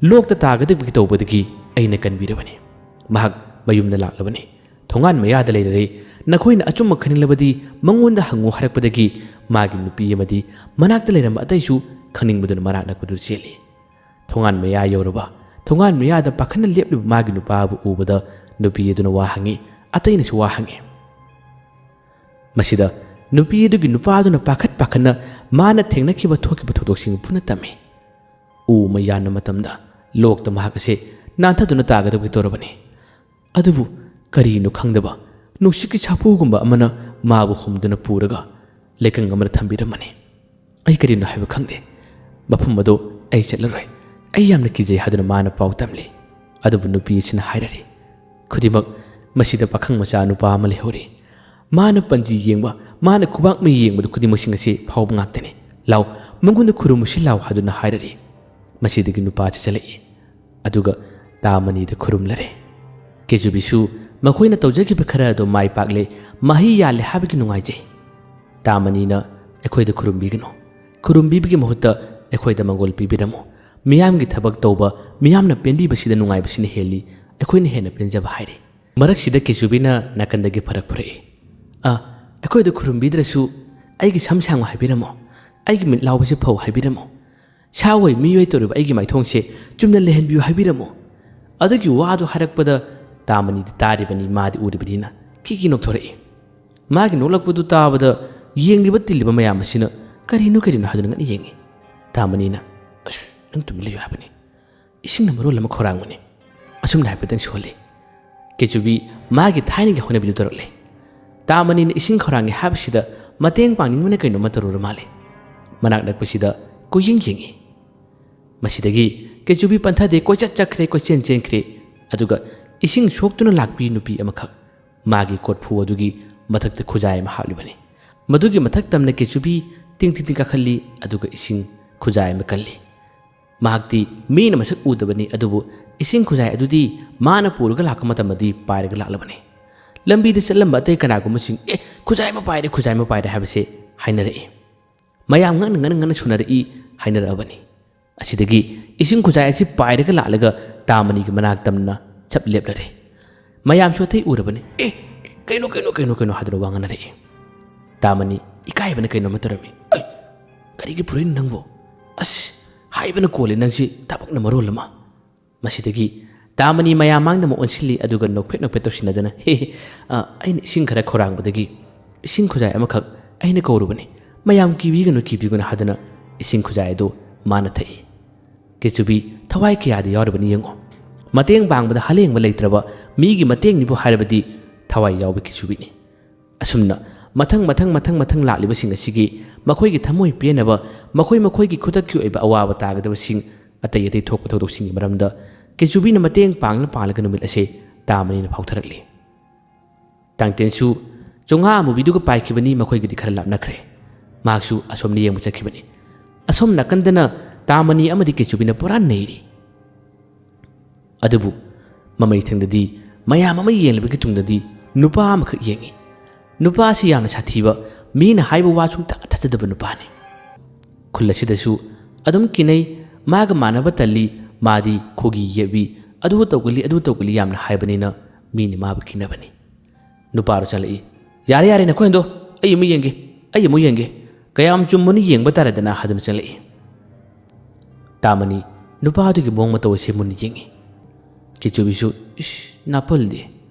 ꯂꯣꯛꯇ ꯇꯥꯒꯗꯕꯒꯤ ꯇꯧꯕꯗꯒꯤ ꯑꯩꯅ ꯀꯟꯕꯤꯔꯕꯅꯤ꯫ ꯃꯍꯥꯛ ꯃꯌꯨꯝꯗ ꯂꯥꯛꯂꯕꯅꯤ꯫ ꯊꯣꯡꯒꯥꯟ ꯃꯌꯥꯗ ꯂꯩꯔꯔꯦ꯫ ꯅꯈꯣꯏꯅ ꯑꯆꯨꯝꯕ ꯈꯪꯅꯤꯡꯂꯕꯗꯤ ꯃꯉꯣꯟꯗ ꯍꯪꯉꯨ" ꯍꯥꯏꯔꯛꯄꯗꯒꯤ ꯃꯥꯒꯤ ꯅꯨꯄꯤ ꯑꯃꯗꯤ ꯃꯅꯥꯛꯇ ꯂꯩꯔꯝꯕ ꯑꯇꯩꯁꯨ ꯈꯪꯅꯤꯡꯕꯗꯨꯅ ꯃꯅꯥꯛ ꯅꯛꯄꯗꯨ ꯆꯦꯜꯂꯤ꯫ ꯊꯣꯡꯒꯥꯟ ꯃꯌꯥ ꯌꯧꯔꯕ, ꯊꯣꯡꯒꯥꯟ ꯃꯌꯥꯗ ꯄꯥꯈꯠꯅ ꯂꯦꯞꯂꯤꯕ ꯃꯥꯒꯤ ꯅꯨꯄꯥꯕꯨ ꯎꯕꯗ ꯅꯨꯄꯤ ꯑꯗꯨꯅ ꯋꯥ ꯍꯪꯉꯤ, ꯑꯇꯩꯅꯁꯨ ꯋꯥ ꯍꯪꯉꯤ꯫ ꯃꯁꯤꯗ ꯅꯨꯄꯤ ꯑꯗꯨꯒꯤ ꯅꯨꯄꯥꯗꯨꯅ ꯄꯥꯈꯠ ꯄꯥꯈꯠꯅ ꯃꯥꯅ ꯊꯦꯡꯅꯈꯤꯕ ꯊꯣꯛꯈꯤꯕ ꯊꯧꯗꯣꯛꯁꯤꯡ ꯄꯨꯟꯅ ꯇꯝꯃꯤ꯫ ꯎ ꯑꯃ ꯌꯥꯟꯕ ꯃꯇꯝꯗ ꯂꯣꯛꯇ ꯃꯍꯥꯛ ꯑꯁꯦ ꯅꯥꯟꯊꯗꯨꯅ ꯇꯥꯒꯗꯕꯒꯤ ꯇꯧꯔꯕꯅꯤ꯫ ꯑꯗꯨꯕꯨ ꯀꯔꯤꯅꯣ ꯈꯪꯗꯕ ꯅꯨꯡꯁꯤꯠꯀꯤ ꯁꯥꯐꯨꯒꯨꯝꯕ ꯑꯃꯅ ꯃꯥꯕꯨ ꯍꯨꯝꯗꯨꯅ ꯄꯨꯔꯒ ꯂꯩꯀꯪ ꯑꯃꯗ ꯊꯝꯕꯤꯔꯝꯃꯅꯤ꯫ ꯑꯩ ꯀꯔꯤꯅꯣ ꯍꯥꯏꯕ ꯈꯪꯗꯦ꯫ ꯃꯐꯝ ꯑꯗꯨ ꯑꯩ ꯆꯠꯂꯔꯣꯏ꯫ ꯑꯩ ꯌꯥꯝꯅ ꯀꯤꯖꯩ ꯍꯥꯏꯗꯨꯅ ꯃꯥꯅ ꯄꯥꯎ ꯇꯝꯂꯤ꯫ ꯑꯗꯨꯕꯨ ꯅꯨꯄꯤ ꯑꯁꯤꯅ ꯍꯥꯏꯔꯔꯤ, "ꯈꯨꯗꯤꯡꯃꯛ ꯃꯁꯤꯗ ꯄꯥꯈꯪ ꯃꯆꯥ ꯅꯨꯄꯥ ꯑꯃ ꯂꯩꯍꯧꯔꯤ꯫ ꯃꯥꯅ ꯄꯟꯖꯤ ꯌꯦꯡꯕ, ꯃꯥꯅ ꯈꯨꯕꯥꯛ ꯃꯩ ꯌꯦꯡꯕꯗꯨ ꯈꯨꯗꯤꯡꯃꯛꯁꯤꯡ ꯑꯁꯤ ꯐꯥꯎꯕ ꯉꯥꯛꯇꯅꯤ꯫ ꯂꯥꯎ, ꯃꯉꯣꯟꯗ ꯈꯨꯔꯨꯝꯃꯨꯁꯤ ꯂꯥꯎ" ꯍꯥꯏꯗꯨꯅ ꯍꯥꯏꯔꯔꯤ꯫ ꯃꯁꯤꯗꯒꯤ ꯅꯨꯄꯥ ꯑꯁꯤ ꯆꯠꯂꯛꯏ꯫ ꯑꯗꯨꯒ ꯇꯥꯃꯅꯤꯗ ꯈꯨꯔꯨꯝꯂꯔꯦ꯫ ꯀꯦꯖꯨꯕꯤꯁꯨ ꯃꯈꯣꯏꯅ ꯇꯧꯖꯈꯤꯕ ꯈꯔ ꯑꯗꯨ ꯃꯥꯏ ꯄꯥꯛꯂꯦ, ꯃꯍꯩ ꯌꯥꯜꯂꯦ ꯍꯥꯏꯕꯒꯤ ꯅꯨꯡꯉꯥꯏꯖꯩ꯫ ꯇꯥꯃꯅꯤꯅ "ꯑꯩꯈꯣꯏꯗ ꯈꯨꯔꯨꯝꯕꯤꯒꯅꯨ꯫ ꯈꯨꯔꯨꯝꯕꯤꯕꯒꯤ ꯃꯍꯨꯠꯇ ꯑꯩꯈꯣꯏꯗ ꯃꯪꯒꯣꯜ ꯄꯤꯕꯤꯔꯝꯃꯨ꯫ ꯃꯤꯌꯥꯝꯒꯤ ꯊꯕꯛ ꯇꯧꯕ, ꯃꯤꯌꯥꯝꯅ ꯄꯦꯟꯕꯤꯕꯁꯤꯗ ꯅꯨꯡꯉꯥꯏꯕꯁꯤꯅ ꯍꯦꯜꯂꯤ, ꯑꯩꯈꯣꯏꯅ ꯍꯦꯟꯅ ꯄꯦꯟꯖꯕ" ꯍꯥꯏꯔꯤ꯫ ꯃꯔꯛꯁꯤꯗ ꯀꯦꯖꯨꯕꯤꯅ ꯅꯥꯀꯟꯗꯒꯤ ꯐꯔꯛ ꯐꯨꯔꯛꯏ꯫ "ꯑ, ꯑꯩꯈꯣꯏꯗ ꯈꯨꯔꯨꯝꯕꯤꯗ꯭ꯔꯁꯨ ꯑꯩꯒꯤ ꯁꯝ ꯁꯥꯡꯉꯨ ꯍꯥꯏꯕꯤꯔꯝꯃꯣ, ꯑꯩꯒꯤ ꯃꯤꯠ ꯂꯥꯎꯕꯁꯦ ꯐꯧ ꯍꯥꯏꯕꯤꯔꯝꯃꯣ꯫ ꯁꯥ ꯑꯣꯏ ꯃꯤꯑꯣꯏ ꯇꯧꯔꯤꯕ ꯑꯩꯒꯤ ꯃꯥꯏꯊꯣꯡꯁꯦ ꯆꯨꯝꯅ ꯂꯩꯍꯟꯕꯤꯌꯨ ꯍꯥꯏꯕꯤꯔꯝꯃꯣ"꯫ ꯑꯗꯨꯒꯤ ꯋꯥꯗꯨ ꯍꯥꯏꯔꯛꯄꯗ ꯇꯥꯃꯅꯤꯗꯤ ꯇꯥꯔꯤꯕꯅꯤ, ꯃꯥꯗꯤ ꯎꯔꯤꯕꯅꯤꯅ ꯀꯤꯀꯤ ꯅꯣꯛꯊꯣꯔꯛꯏ꯫ ꯃꯥꯒꯤ ꯅꯣꯛꯂꯛꯄꯗꯨ ꯇꯥꯕꯗ ꯌꯦꯡꯂꯤꯕ ꯇꯤꯜꯂꯤꯕ ꯃꯌꯥꯝ ꯑꯁꯤꯅ "ꯀꯔꯤꯅꯣ, ꯀꯔꯤꯅꯣ?" ꯍꯥꯏꯗꯨꯅ ꯉꯛꯅ ꯌꯦꯡꯉꯤ꯫ ꯇꯥꯃꯅꯤꯅ, "ꯑꯁ, ꯅꯪ ꯇꯨꯃꯤꯟ ꯂꯩꯌꯨ ꯍꯥꯏꯕꯅꯤ꯫ ꯏꯁꯤꯡꯅ ꯃꯔꯣꯜ ꯑꯃ ꯈꯧꯔꯥꯡꯕꯅꯤ꯫" ꯑꯁꯨꯝꯅ ꯍꯥꯏꯐꯦꯠꯇꯪ ꯁꯨꯍꯜꯂꯤ꯫ ꯀꯦꯆꯨꯕꯤ ꯃꯥꯒꯤ ꯊꯥꯏꯅꯒꯤ ꯍꯧꯅꯕꯤꯗꯨ ꯇꯧꯔꯛꯂꯦ꯫ ꯇꯥꯃꯅꯤꯅ ꯏꯁꯤꯡ ꯈꯧꯔꯥꯡꯉꯦ ꯍꯥꯏꯕꯁꯤꯗ ꯃꯇꯦꯡ ꯄꯥꯡꯅꯤꯡꯕꯅ ꯀꯩꯅꯣꯝꯃ ꯇꯧꯔꯨꯔ ꯃꯥꯜꯂꯦ꯫ ꯃꯅꯥꯛ ꯅꯛꯄꯁꯤꯗ ꯀꯣꯏꯌꯦꯡ ꯌꯦꯡꯉꯤ꯫ ꯃꯁꯤꯗꯒꯤ ꯀꯦꯆꯨꯕꯤ ꯄꯟꯊꯗꯦ, ꯀꯣꯏꯆꯠ ꯆꯠꯈ꯭ꯔꯦ, ꯀꯣꯏꯆꯦꯟ ꯆꯦꯟꯈ꯭ꯔꯦ꯫ ꯑꯗꯨꯒ ꯏꯁꯤꯡ ꯁꯣꯛꯇꯨꯅ ꯂꯥꯛꯄꯤ ꯅꯨꯄꯤ ꯑꯃꯈꯛ ꯃꯥꯒꯤ ꯀꯣꯔꯐꯨ ꯑꯗꯨꯒꯤ ꯃꯊꯛꯇ ꯈꯨꯖꯥꯏ ꯑꯃ ꯍꯥꯞꯂꯤꯕꯅꯤ꯫ ꯃꯗꯨꯒꯤ ꯃꯊꯛ ꯇꯝꯅ ꯀꯦꯆꯨꯕꯤ ꯇꯤꯡ ꯇꯤꯡ ꯇꯤꯡ ꯀꯥꯈꯠꯂꯤ, ꯑꯗꯨꯒ ꯏꯁꯤꯡ ꯈꯨꯖꯥꯏ ꯑꯃ ꯀꯜꯂꯤ꯫ ꯃꯍꯥꯛꯇꯤ ꯃꯤꯅ ꯃꯁꯛ ꯎꯗꯕꯅꯤ, ꯑꯗꯨꯕꯨ ꯏꯁꯤꯡ ꯈꯨꯖꯥꯏ ꯑꯗꯨꯗꯤ ꯃꯥꯅ ꯄꯨꯔꯒ ꯂꯥꯛꯄ ꯃꯇꯝꯗꯗꯤ ꯄꯥꯏꯔꯒ ꯂꯥꯛꯂꯕꯅꯤ꯫ ꯂꯝꯕꯤꯗ ꯆꯠꯂꯝꯕ ꯑꯇꯩ ꯀꯅꯥꯒꯨꯝꯕꯁꯤꯡ, "ꯑꯦ, ꯈꯨꯖꯥꯏ ꯑꯃ ꯄꯥꯏꯔꯦ, ꯈꯨꯖꯥꯏ ꯑꯃ ꯄꯥꯏꯔꯦ" ꯍꯥꯏꯕꯁꯦ ꯍꯥꯏꯅꯔꯛꯏ꯫ ꯃꯌꯥꯝ ꯉꯛꯅ ꯉꯛꯅ ꯉꯛꯅ ꯁꯨꯅꯔꯛꯏ, ꯍꯥꯏꯅꯔꯛꯑꯕꯅꯤ꯫ ꯑꯁꯤꯗꯒꯤ ꯏꯁꯤꯡ ꯈꯨꯖꯥꯏ ꯑꯁꯤ ꯄꯥꯏꯔꯒ ꯂꯥꯛꯂꯒ ꯇꯥꯃꯅꯤꯒꯤ ꯃꯅꯥꯛ ꯇꯝꯅ ꯆꯞ ꯂꯦꯞꯂꯔꯦ꯫ ꯃꯌꯥꯝꯁꯨ ꯑꯇꯩ ꯎꯔꯕꯅꯤ꯫ "ꯑꯦ, ꯀꯩꯅꯣ, ꯀꯩꯅꯣ, ꯀꯩꯅꯣ, ꯀꯩꯅꯣ?" ꯍꯥꯏꯗꯨꯅ ꯋꯥ ꯉꯥꯡꯅꯔꯛꯏ꯫ ꯇꯥꯃꯅꯤ ꯏꯀꯥꯏꯕꯅ ꯀꯩꯅꯣꯝꯃ ꯇꯧꯔꯝꯃꯤ꯫ "ꯑꯩ, ꯀꯔꯤꯒꯤ ꯄꯨꯔꯛꯏꯅꯣ ꯅꯪꯕꯨ? ꯑꯁ, ꯍꯥꯏꯕꯅ ꯀꯣꯜꯂꯦ ꯅꯪꯁꯤ, ꯊꯕꯛꯅ ꯃꯔꯣꯜ ꯑꯃ!" ꯃꯁꯤꯗꯒꯤ ꯇꯥꯃꯅꯤ ꯃꯌꯥꯝ ꯃꯥꯡꯗ ꯑꯃꯨꯛ ꯑꯣꯟꯁꯤꯜꯂꯤ, ꯑꯗꯨꯒ ꯅꯣꯛꯐꯦꯠ ꯅꯣꯛꯐꯦꯠ ꯇꯧꯁꯤꯟꯅꯗꯨꯅ, "ꯍꯦ ꯍꯦ, ꯑ, ꯑꯩꯅ ꯏꯁꯤꯡ ꯈꯔ ꯈꯧꯔꯥꯡꯕꯗꯒꯤ ꯏꯁꯤꯡ ꯈꯨꯖꯥꯏ ꯑꯃꯈꯛ ꯑꯩꯅ ꯀꯧꯔꯨꯕꯅꯤ꯫ ꯃꯌꯥꯝ ꯀꯤꯕꯤꯒꯅꯨ, ꯀꯤꯕꯤꯒꯅꯨ" ꯍꯥꯏꯗꯨꯅ ꯏꯁꯤꯡ ꯈꯨꯖꯥꯏ ꯑꯗꯨ ꯃꯥꯅ ꯊꯛꯏ꯫ ꯀꯦꯆꯨꯕꯤ ꯊꯋꯥꯏ ꯀꯌꯥꯗ ꯌꯥꯎꯔꯤꯕꯅꯤ ꯌꯦꯡꯉꯨ꯫ ꯃꯇꯦꯡ ꯄꯥꯡꯕꯗ ꯍꯂꯦꯡꯕ ꯂꯩꯇ꯭ꯔꯕ ꯃꯤꯒꯤ ꯃꯇꯦꯡꯅꯤꯕꯨ ꯍꯥꯏꯔꯕꯗꯤ ꯊꯋꯥꯏ ꯌꯥꯎꯕ ꯀꯦꯆꯨꯕꯤꯅꯤ꯫ ꯑꯁꯨꯝꯅ ꯃꯊꯪ ꯃꯊꯪ ꯃꯊꯪ ꯃꯊꯪ ꯂꯥꯛꯂꯤꯕꯁꯤꯡ ꯑꯁꯤꯒꯤ ꯃꯈꯣꯏꯒꯤ ꯊꯃꯣꯏ ꯄꯦꯟꯅꯕ, ꯃꯈꯣꯏ ꯃꯈꯣꯏꯒꯤ ꯈꯨꯗꯛꯀꯤ ꯑꯣꯏꯕ ꯑꯋꯥꯕ ꯇꯥꯒꯗꯕꯁꯤꯡ, ꯑꯇꯩ ꯑꯇꯩ ꯊꯣꯛꯄ ꯊꯧꯗꯣꯛꯁꯤꯡꯒꯤ ꯃꯔꯝꯗ ꯀꯦꯆꯨꯕꯤꯅ ꯃꯇꯦꯡ ꯄꯥꯡꯂ ꯄꯥꯡꯂꯒ ꯅꯨꯃꯤꯠ ꯑꯁꯦ ꯇꯥꯃꯅꯤꯅ ꯐꯥꯎꯊꯔꯛꯂꯤ꯫ ꯇꯥꯡꯇꯦꯟꯁꯨ ꯆꯣꯉꯥ ꯑꯃꯨꯕꯤꯗꯨꯒ ꯄꯥꯏꯈꯤꯕꯅꯤ, ꯃꯈꯣꯏꯒꯗꯤ ꯈꯔ ꯂꯥꯞꯅꯈ꯭ꯔꯦ꯫ ꯃꯍꯥꯛꯁꯨ ꯑꯁꯣꯝꯗ ꯌꯦꯡꯕ ꯆꯠꯈꯤꯕꯅꯤ꯫ ꯑꯁꯣꯝ ꯅꯥꯀꯟꯗꯅ ꯇꯥꯃꯅꯤ ꯑꯃꯗꯤ ꯀꯦꯆꯨꯕꯤꯅ ꯄꯨꯔꯥ ꯅꯩꯔꯤ꯫ ꯑꯗꯨꯕꯨ ꯃꯃꯩꯊꯪꯗꯗꯤ ꯃꯌꯥꯝ ꯑꯃ ꯌꯦꯡꯂꯕꯒꯤ ꯇꯨꯡꯗꯗꯤ ꯅꯨꯄꯥ ꯑꯃꯈꯛ ꯌꯦꯡꯉꯤ꯫ ꯅꯨꯄꯥ ꯑꯁꯤ ꯌꯥꯝꯅ ꯁꯥꯊꯤꯕ, ꯃꯤꯅ ꯍꯥꯏꯕ ꯋꯥ ꯁꯨꯡꯇꯥ ꯊꯥꯖꯗꯕ ꯅꯨꯄꯥꯅꯤ꯫ ꯈꯨꯜ ꯑꯁꯤꯗꯁꯨ ꯑꯗꯨꯝ ꯀꯤꯅꯩ, ꯃꯥꯒ ꯃꯥꯟꯅꯕ ꯇꯜꯂꯤ, ꯃꯥꯗꯤ ꯈꯨꯒꯤ ꯌꯦꯛꯏ, ꯑꯗꯨ ꯇꯧꯒꯜꯂꯤ, ꯑꯗꯨ ꯇꯧꯒꯜꯂꯤ ꯌꯥꯝꯅ ꯍꯥꯏꯕꯅꯤꯅ ꯃꯤꯅ ꯃꯥꯕꯨ ꯀꯤꯅꯕꯅꯤ꯫ ꯅꯨꯄꯥꯗꯨ ꯆꯪꯂꯛꯏ꯫ "ꯌꯥꯔꯦ, ꯌꯥꯔꯦ, ꯅꯈꯣꯏ ꯍꯟꯗꯣ, ꯑꯩ ꯑꯃꯨꯛ ꯌꯦꯡꯒꯦ, ꯑꯩ ꯑꯃꯨꯛ ꯌꯦꯡꯒꯦ꯫ ꯀꯌꯥꯝ ꯆꯨꯝꯕꯅꯣ ꯌꯦꯡꯕ ꯇꯥꯔꯦꯗꯅ" ꯍꯥꯏꯗꯨꯅ ꯆꯪꯂꯛꯏ꯫ ꯇꯥꯃꯅꯤ ꯅꯨꯄꯥꯗꯨꯒꯤ ꯃꯑꯣꯡ ꯃꯇꯧ ꯑꯁꯤ ꯃꯨꯟꯅ ꯌꯦꯡꯉꯤ꯫ ꯀꯦꯆꯨꯕꯤꯁꯨ, "ꯏꯁ, ꯅꯥꯄꯜꯗꯤ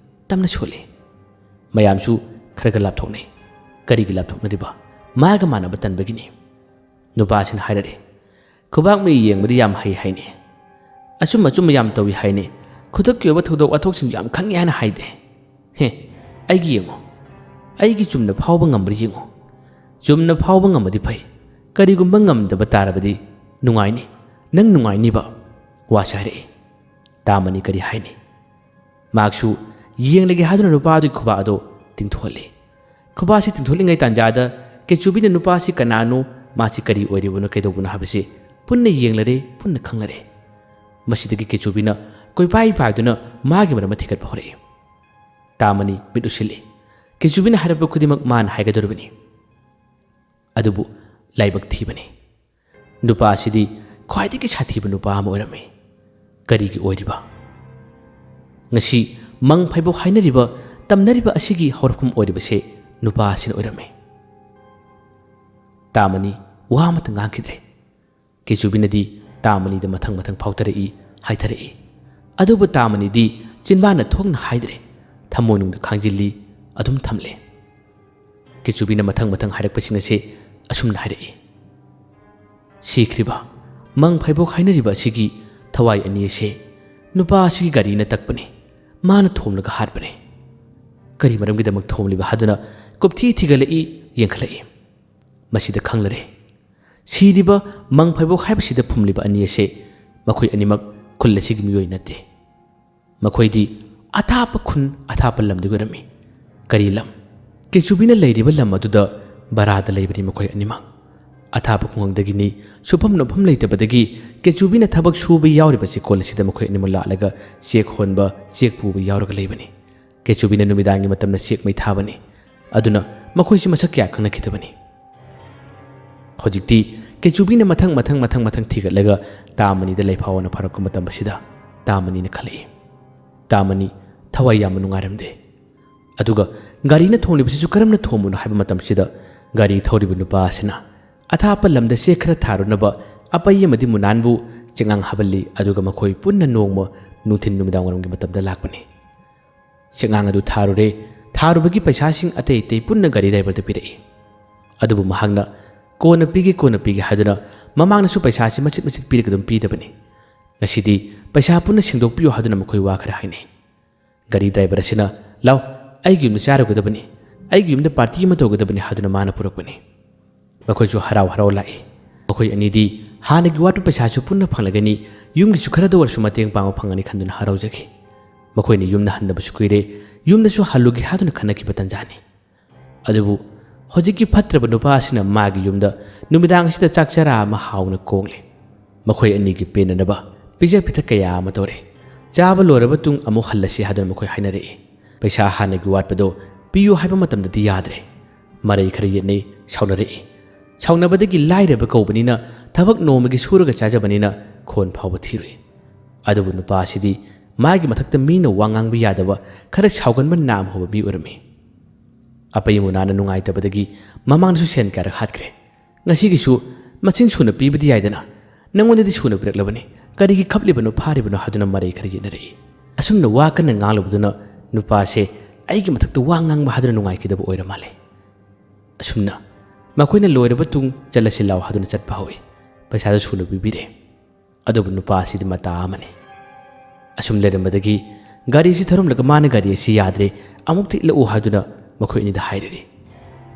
ꯇꯝꯅ ꯁꯣꯜꯂꯤ"꯫ ꯃꯌꯥꯝꯁꯨ ꯈꯔ ꯈꯔ ꯂꯥꯞꯊꯣꯛꯅꯩ꯫ ꯀꯔꯤꯒꯤ ꯂꯥꯞꯊꯣꯛꯅꯔꯤꯕ? ꯃꯥꯒ ꯃꯥꯟꯅꯕ ꯇꯟꯕꯒꯤꯅꯤ꯫ ꯅꯨꯄꯥꯁꯤꯅ ꯍꯥꯏꯔꯛꯑꯦ, "ꯈꯨꯕꯥꯛ ꯃꯌꯥ ꯌꯦꯡꯕꯗꯤ ꯌꯥꯝ ꯍꯩ ꯍꯥꯏꯅꯦ꯫ ꯑꯆꯨꯝ ꯑꯆꯨꯝꯕ ꯌꯥꯝ ꯇꯧꯏ ꯍꯥꯏꯅꯦ꯫ ꯈꯨꯗꯛꯀꯤ ꯑꯣꯏꯕ ꯊꯧꯗꯣꯛ ꯋꯥꯊꯣꯛꯁꯤꯡ ꯌꯥꯝ ꯈꯪꯉꯤ ꯍꯥꯏꯅ ꯍꯥꯏꯗꯦ꯫ ꯍꯦ, ꯑꯩꯒꯤ ꯌꯦꯡꯉꯣ꯫ ꯑꯩꯒꯤ ꯆꯨꯝꯅ ꯐꯥꯎꯕ ꯉꯝꯕ꯭ꯔꯥ ꯌꯦꯡꯉꯣ꯫ ꯆꯨꯝꯅ ꯐꯥꯎꯕ ꯉꯝꯃꯗꯤ ꯐꯩ꯫ ꯀꯔꯤꯒꯨꯝꯕ ꯉꯝꯗꯕ ꯇꯥꯔꯕꯗꯤ ꯅꯨꯡꯉꯥꯏꯅꯤ꯫ ꯅꯪ ꯅꯨꯡꯉꯥꯏꯅꯤꯕ?" ꯋꯥꯁꯦ ꯍꯥꯏꯔꯛꯏ꯫ ꯇꯥꯃꯅꯤ ꯀꯔꯤ ꯍꯥꯏꯅꯤ? ꯃꯍꯥꯛꯁꯨ ꯌꯦꯡꯂꯒꯦ ꯍꯥꯏꯗꯨꯅ ꯅꯨꯄꯥꯗꯨꯒꯤ ꯈꯨꯕꯥꯛ ꯑꯗꯨ ꯇꯤꯡꯊꯣꯛꯍꯜꯂꯤ꯫ ꯈꯨꯕꯥꯛꯁꯤ ꯇꯤꯡꯊꯣꯛꯂꯤꯉꯩ ꯇꯥꯟꯖꯥꯗ ꯀꯦꯆꯨꯕꯤꯅ ꯅꯨꯄꯥꯁꯤ ꯀꯅꯥꯅꯣ, ꯃꯥꯁꯤ ꯀꯔꯤ ꯑꯣꯏꯔꯤꯕꯅꯣ, ꯀꯩꯗꯧꯕꯅꯣ ꯍꯥꯏꯕꯁꯤ ꯄꯨꯟꯅ ꯌꯦꯡꯂꯔꯦ, ꯄꯨꯟꯅ ꯈꯪꯂꯔꯦ꯫ ꯃꯁꯤꯗꯒꯤ ꯀꯦꯆꯨꯕꯤꯅ ꯀꯣꯏꯄꯥꯏ ꯄꯥꯏꯗꯨꯅ ꯃꯥꯒꯤ ꯃꯔꯝ ꯑꯃ ꯊꯤꯒꯠꯄ ꯍꯧꯔꯛꯏ꯫ ꯇꯥꯃꯅꯤ ꯃꯤꯠ ꯎꯁꯤꯜꯂꯤ꯫ ꯀꯦꯆꯨꯕꯤꯅ ꯍꯥꯏꯔꯛꯄ ꯈꯨꯗꯤꯡꯃꯛ ꯃꯥꯅ ꯍꯥꯏꯒꯗꯧꯔꯤꯕꯅꯤ꯫ ꯑꯗꯨꯕꯨ ꯂꯥꯏꯕꯛ ꯊꯤꯕꯅꯤ꯫ ꯅꯨꯄꯥ ꯑꯁꯤꯗꯤ ꯈ꯭ꯋꯥꯏꯗꯒꯤ ꯁꯥꯊꯤꯕ ꯅꯨꯄꯥ ꯑꯃ ꯑꯣꯏꯔꯝꯃꯤ꯫ ꯀꯔꯤꯒꯤ ꯑꯣꯏꯔꯤꯕ? ꯉꯁꯤ ꯃꯪ ꯐꯩꯕꯣꯛ ꯍꯥꯏꯅꯔꯤꯕ, ꯇꯝꯅꯔꯤꯕ ꯑꯁꯤꯒꯤ ꯍꯧꯔꯛꯐꯝ ꯑꯣꯏꯔꯤꯕꯁꯦ ꯅꯨꯄꯥ ꯑꯁꯤꯅ ꯑꯣꯏꯔꯝꯃꯤ꯫ ꯇꯥꯃꯅꯤ ꯋꯥ ꯑꯃꯇ ꯉꯥꯡꯈꯤꯗ꯭ꯔꯦ꯫ ꯀꯦꯆꯨꯕꯤꯅꯗꯤ ꯇꯥꯃꯅꯤꯗ ꯃꯊꯪ ꯃꯊꯪ ꯐꯥꯎꯊꯔꯛꯏ, ꯍꯥꯏꯊꯔꯛꯏ꯫ ꯑꯗꯨꯕꯨ ꯇꯥꯃꯅꯤꯗꯤ ꯆꯤꯟꯕꯥꯟꯅ ꯊꯣꯛꯅ ꯍꯥꯏꯗ꯭ꯔꯦ꯫ ꯊꯃꯣꯏꯅꯨꯡꯗ ꯈꯥꯡꯖꯤꯜꯂꯤ, ꯑꯗꯨꯝ ꯊꯝꯂꯦ꯫ ꯀꯦꯆꯨꯕꯤꯅ ꯃꯊꯪ ꯃꯊꯪ ꯍꯥꯏꯔꯛꯄꯁꯤꯡ ꯑꯁꯦ ꯑꯁꯨꯝꯅ ꯍꯥꯏꯔꯛꯏ꯫ ꯁꯤꯈ꯭ꯔꯤꯕ, ꯃꯪ ꯐꯩꯕꯣꯛ ꯍꯥꯏꯅꯔꯤꯕ ꯑꯁꯤꯒꯤ ꯊꯋꯥꯏ ꯑꯅꯤ ꯑꯁꯦ ꯅꯨꯄꯥ ꯑꯁꯤꯒꯤ ꯒꯥꯔꯤꯅ ꯇꯛꯄꯅꯤ꯫ ꯃꯥꯅ ꯊꯣꯝꯂꯒ ꯍꯥꯠꯄꯅꯤ꯫ ꯀꯔꯤ ꯃꯔꯝꯒꯤꯗꯃꯛ ꯊꯣꯝꯂꯤꯕ ꯍꯥꯏꯗꯨꯅ ꯀꯨꯞꯊꯤ ꯊꯤꯒꯠꯂꯛꯏ, ꯌꯦꯡꯈꯠꯂꯛꯏ꯫ ꯃꯁꯤꯗ ꯈꯪꯂꯔꯦ꯫ ꯁꯤꯔꯤꯕ ꯃꯪ ꯐꯩꯕꯣꯛ ꯍꯥꯏꯕꯁꯤꯗ ꯐꯨꯝꯂꯤꯕ ꯑꯅꯤ ꯑꯁꯦ ꯃꯈꯣꯏ ꯑꯅꯤꯃꯛ ꯈꯨꯜ ꯑꯁꯤꯒꯤ ꯃꯤꯑꯣꯏ ꯅꯠꯇꯦ꯫ ꯃꯈꯣꯏꯗꯤ ꯑꯊꯥꯞꯄ ꯈꯨꯟ, ꯑꯊꯥꯞꯄ ꯂꯝꯗꯒꯤ ꯑꯣꯏꯔꯝꯃꯤ꯫ ꯀꯔꯤ ꯂꯝ? ꯀꯦꯆꯨꯕꯤꯅ ꯂꯩꯔꯤꯕ ꯂꯝ ꯑꯗꯨꯗ ꯚꯔꯥꯗ ꯂꯩꯕꯅꯤ ꯃꯈꯣꯏ ꯑꯅꯤꯃꯛ꯫ ꯑꯊꯥꯞꯄ ꯈꯨꯡꯒꯪꯗꯒꯤꯅꯤ, ꯁꯨꯐꯝ ꯅꯣꯝꯐꯝ ꯂꯩꯇꯕꯗꯒꯤ ꯀꯦꯆꯨꯕꯤꯅ ꯊꯕꯛ ꯁꯨꯕ ꯌꯥꯎꯔꯤꯕ ꯆꯦꯀꯣꯜ ꯑꯁꯤꯗ ꯃꯈꯣꯏ ꯑꯅꯤꯃꯛ ꯂꯥꯛꯂꯒ ꯆꯦꯛ ꯍꯣꯟꯕ, ꯆꯦꯛ ꯄꯨꯕ ꯌꯥꯎꯔꯒ ꯂꯩꯕꯅꯤ꯫ ꯀꯦꯆꯨꯕꯤꯅ ꯅꯨꯃꯤꯗꯥꯡꯒꯤ ꯃꯇꯝꯗ ꯆꯦꯛ ꯃꯩ ꯊꯥꯕꯅꯤ꯫ ꯑꯗꯨꯅ ꯃꯈꯣꯏꯁꯤ ꯃꯁꯛ ꯀꯌꯥ ꯈꯪꯅꯈꯤꯗꯕꯅꯤ꯫ ꯍꯧꯖꯤꯛꯇꯤ ꯀꯦꯆꯨꯕꯤꯅ ꯃꯊꯪ ꯃꯊꯪ ꯃꯊꯪ ꯃꯊꯪ ꯊꯤꯒꯠꯂꯒ ꯇꯥꯃꯅꯤꯗ ꯂꯩꯐꯥꯎꯅ ꯐꯥꯔꯛꯄ ꯃꯇꯝ ꯑꯁꯤꯗ ꯇꯥꯃꯅꯤꯅ ꯈꯜꯂꯛꯏ꯫ ꯇꯥꯃꯅꯤ ꯊꯋꯥꯏ ꯌꯥꯝꯅ ꯅꯨꯡꯉꯥꯏꯔꯝꯗꯦ꯫ ꯑꯗꯨꯒ ꯒꯥꯔꯤꯅ ꯊꯣꯝꯂꯤꯕꯁꯤꯁꯨ ꯀꯔꯝꯅ ꯊꯣꯝꯕꯅꯣ ꯍꯥꯏꯕ ꯃꯇꯝꯁꯤꯗ ꯒꯥꯔꯤ ꯊꯧꯔꯤꯕ ꯅꯨꯄꯥ ꯑꯁꯤꯅ ꯑꯊꯥꯞꯄ ꯂꯝꯗ ꯆꯦꯛ ꯈꯔ ꯊꯥꯔꯨꯅꯕ ꯑꯄꯩ ꯑꯃꯗꯤ ꯃꯨꯅꯥꯟꯕꯨ ꯆꯦꯛꯉꯥꯡ ꯍꯥꯞꯍꯜꯂꯤ꯫ ꯑꯗꯨꯒ ꯃꯈꯣꯏ ꯄꯨꯟꯅ ꯅꯣꯡꯃ ꯅꯨꯡꯊꯤꯜ ꯅꯨꯃꯤꯗꯥꯡ ꯋꯥꯏꯔꯝꯒꯤ ꯃꯇꯝꯗ ꯂꯥꯛꯄꯅꯤ꯫ ꯆꯦꯛꯉꯥꯡ ꯑꯗꯨ ꯊꯥꯔꯨꯔꯦ꯫ ꯊꯥꯔꯨꯕꯒꯤ ꯄꯩꯁꯥꯁꯤꯡ ꯑꯇꯩ ꯑꯇꯩ ꯄꯨꯟꯅ ꯒꯥꯔꯤ ꯗ꯭ꯔꯥꯏꯚꯔꯗ ꯄꯤꯔꯛꯏ꯫ ꯑꯗꯨꯕꯨ ꯃꯍꯥꯛꯅ ꯀꯣꯟꯅ ꯄꯤꯒꯦ, ꯀꯣꯟꯅ ꯄꯤꯒꯦ ꯍꯥꯏꯗꯨꯅ ꯃꯃꯥꯡꯗꯁꯨ ꯄꯩꯁꯥꯁꯤ ꯃꯆꯤꯠ ꯃꯆꯤꯠ ꯄꯤꯔꯒ ꯑꯗꯨꯝ ꯄꯤꯗꯕꯅꯤ꯫ ꯉꯁꯤꯗꯤ ꯄꯩꯁꯥ ꯄꯨꯟꯅ ꯁꯦꯡꯗꯣꯛꯄꯤꯌꯨ ꯍꯥꯏꯗꯨꯅ ꯃꯈꯣꯏ ꯋꯥ ꯈꯔ ꯍꯥꯏꯅꯩ꯫ ꯒꯥꯔꯤ ꯗ꯭ꯔꯥꯏꯚꯔ ꯑꯁꯤꯅ, "ꯂꯥꯎ, ꯑꯩꯒꯤ ꯌꯨꯝꯗ ꯆꯥꯔꯨꯒꯗꯕꯅꯤ, ꯑꯩꯒꯤ ꯌꯨꯝꯗ ꯄꯥꯔꯇꯤ ꯑꯃ ꯇꯧꯒꯗꯕꯅꯤ" ꯍꯥꯏꯗꯨꯅ ꯃꯥꯅ ꯄꯨꯔꯛꯄꯅꯤ꯫ ꯃꯈꯣꯏꯁꯨ ꯍꯔꯥꯎ ꯍꯔꯥꯎ ꯂꯥꯛꯏ꯫ ꯃꯈꯣꯏ ꯑꯅꯤꯗꯤ ꯍꯥꯟꯅꯒꯤ ꯋꯥꯠꯄ ꯄꯩꯁꯥꯁꯨ ꯄꯨꯟꯅ ꯐꯪꯂꯒꯅꯤ, ꯌꯨꯝꯒꯤꯁꯨ ꯈꯔꯗ ꯑꯣꯏꯔꯁꯨ ꯃꯇꯦꯡ ꯄꯥꯡꯕ ꯐꯪꯒꯅꯤ ꯈꯟꯗꯨꯅ ꯍꯔꯥꯎꯖꯈꯤ꯫ ꯃꯈꯣꯏꯅ ꯌꯨꯝꯗ ꯍꯟꯗꯕꯁꯨ ꯀꯨꯏꯔꯦ, ꯌꯨꯝꯗꯁꯨ ꯍꯜꯂꯨꯒꯦ ꯍꯥꯏꯗꯨꯅ ꯈꯟꯅꯈꯤꯕ ꯇꯟꯖꯥꯅꯤ꯫ ꯑꯗꯨꯕꯨ ꯍꯧꯖꯤꯛꯀꯤ ꯐꯠꯇ꯭ꯔꯕ ꯅꯨꯄꯥ ꯑꯁꯤꯅ ꯃꯥꯒꯤ ꯌꯨꯝꯗ ꯅꯨꯃꯤꯗꯥꯡ ꯑꯁꯤꯗ ꯆꯥꯛ ꯆꯔꯥ ꯑꯃ ꯍꯥꯎꯅ ꯀꯣꯡꯂꯦ꯫ ꯃꯈꯣꯏ ꯑꯅꯤꯒꯤ ꯄꯦꯟꯅꯅꯕ ꯄꯤꯖ ꯄꯤꯊꯛ ꯀꯌꯥ ꯑꯃ ꯇꯧꯔꯦ꯫ ꯆꯥꯕ ꯂꯣꯏꯔꯕ ꯇꯨꯡ ꯑꯃꯨꯛ ꯍꯜꯂꯁꯤ ꯍꯥꯏꯗꯨꯅ ꯃꯈꯣꯏ ꯍꯥꯏꯅꯔꯛꯏ꯫ ꯄꯩꯁꯥ ꯍꯥꯟꯅꯒꯤ ꯋꯥꯠꯄꯗꯣ ꯄꯤꯌꯨ ꯍꯥꯏꯕ ꯃꯇꯝꯗꯗꯤ ꯌꯥꯗ꯭ꯔꯦ꯫ ꯃꯔꯩ ꯈꯔ ꯌꯦꯠꯅꯩ, ꯁꯥꯎꯅꯔꯛꯏ꯫ ꯁꯥꯎꯅꯕꯗꯒꯤ ꯂꯥꯏꯔꯕ ꯀꯧꯕꯅꯤꯅ, ꯊꯕꯛ ꯅꯣꯡꯃꯒꯤ ꯁꯨꯔꯒ ꯆꯥꯖꯕꯅꯤꯅ ꯈꯣꯟ ꯐꯥꯎꯕ ꯊꯤꯔꯨꯏ꯫ ꯑꯗꯨꯕꯨ ꯅꯨꯄꯥ ꯑꯁꯤꯗꯤ ꯃꯥꯒꯤ ꯃꯊꯛꯇ ꯃꯤꯅ ꯋꯥ ꯉꯥꯡꯕ ꯌꯥꯗꯕ, ꯈꯔ ꯁꯥꯎꯒꯟꯕ ꯅꯥꯝ ꯍꯧꯕ ꯃꯤ ꯑꯣꯏꯔꯝꯃꯤ꯫ ꯑꯄꯩ ꯃꯨꯅꯥꯅ ꯅꯨꯡꯉꯥꯏꯇꯕꯗꯒꯤ ꯃꯃꯥꯡꯗꯁꯨ ꯁꯦꯟ ꯀꯌꯥꯔꯛ ꯍꯥꯠꯈ꯭ꯔꯦ꯫ ꯉꯁꯤꯒꯤꯁꯨ ꯃꯁꯤꯡ ꯁꯨꯅ ꯄꯤꯕꯗꯤ ꯌꯥꯏꯗꯅ, ꯅꯪꯉꯣꯟꯗꯗꯤ ꯁꯨꯅ ꯄꯤꯔꯛꯂꯕꯅꯤ, ꯀꯔꯤꯒꯤ ꯈꯞꯂꯤꯕꯅꯣ, ꯐꯥꯔꯤꯕꯅꯣ ꯍꯥꯏꯗꯨꯅ ꯃꯔꯩ ꯈꯔ ꯌꯦꯠꯅꯔꯛꯏ꯫ ꯑꯁꯨꯝꯅ ꯋꯥ ꯀꯟꯅ ꯉꯥꯡꯂꯨꯕꯗꯨꯅ ꯅꯨꯄꯥꯁꯦ ꯑꯩꯒꯤ ꯃꯊꯛꯇ ꯋꯥ ꯉꯥꯡꯕ ꯍꯥꯏꯗꯨꯅ ꯅꯨꯡꯉꯥꯏꯈꯤꯗꯕ ꯑꯣꯏꯔ ꯃꯥꯜꯂꯦ꯫ ꯑꯁꯨꯝꯅ ꯃꯈꯣꯏꯅ ꯂꯣꯏꯔꯕ ꯇꯨꯡ ꯆꯠꯂꯁꯤ ꯂꯥꯎ ꯍꯥꯏꯗꯨꯅ ꯆꯠꯄ ꯍꯧꯏ꯫ ꯄꯩꯁꯥꯗꯨ ꯁꯨꯅ ꯄꯤꯕꯤꯔꯦ꯫ ꯑꯗꯨꯕꯨ ꯅꯨꯄꯥ ꯑꯁꯤꯗꯤ ꯃꯇꯥ ꯑꯃꯅꯤ꯫ ꯑꯁꯨꯝ ꯂꯩꯔꯝꯕꯗꯒꯤ ꯒꯥꯔꯤꯁꯤ ꯊꯧꯔꯝꯂꯒ ꯃꯥꯅ ꯒꯥꯔꯤ ꯑꯁꯤ ꯌꯥꯗ꯭ꯔꯦ, ꯑꯃꯨꯛꯇ ꯏꯠꯂꯛꯎ ꯍꯥꯏꯗꯨꯅ ꯃꯈꯣꯏ ꯑꯅꯤꯗ ꯍꯥꯏꯔꯔꯤ꯫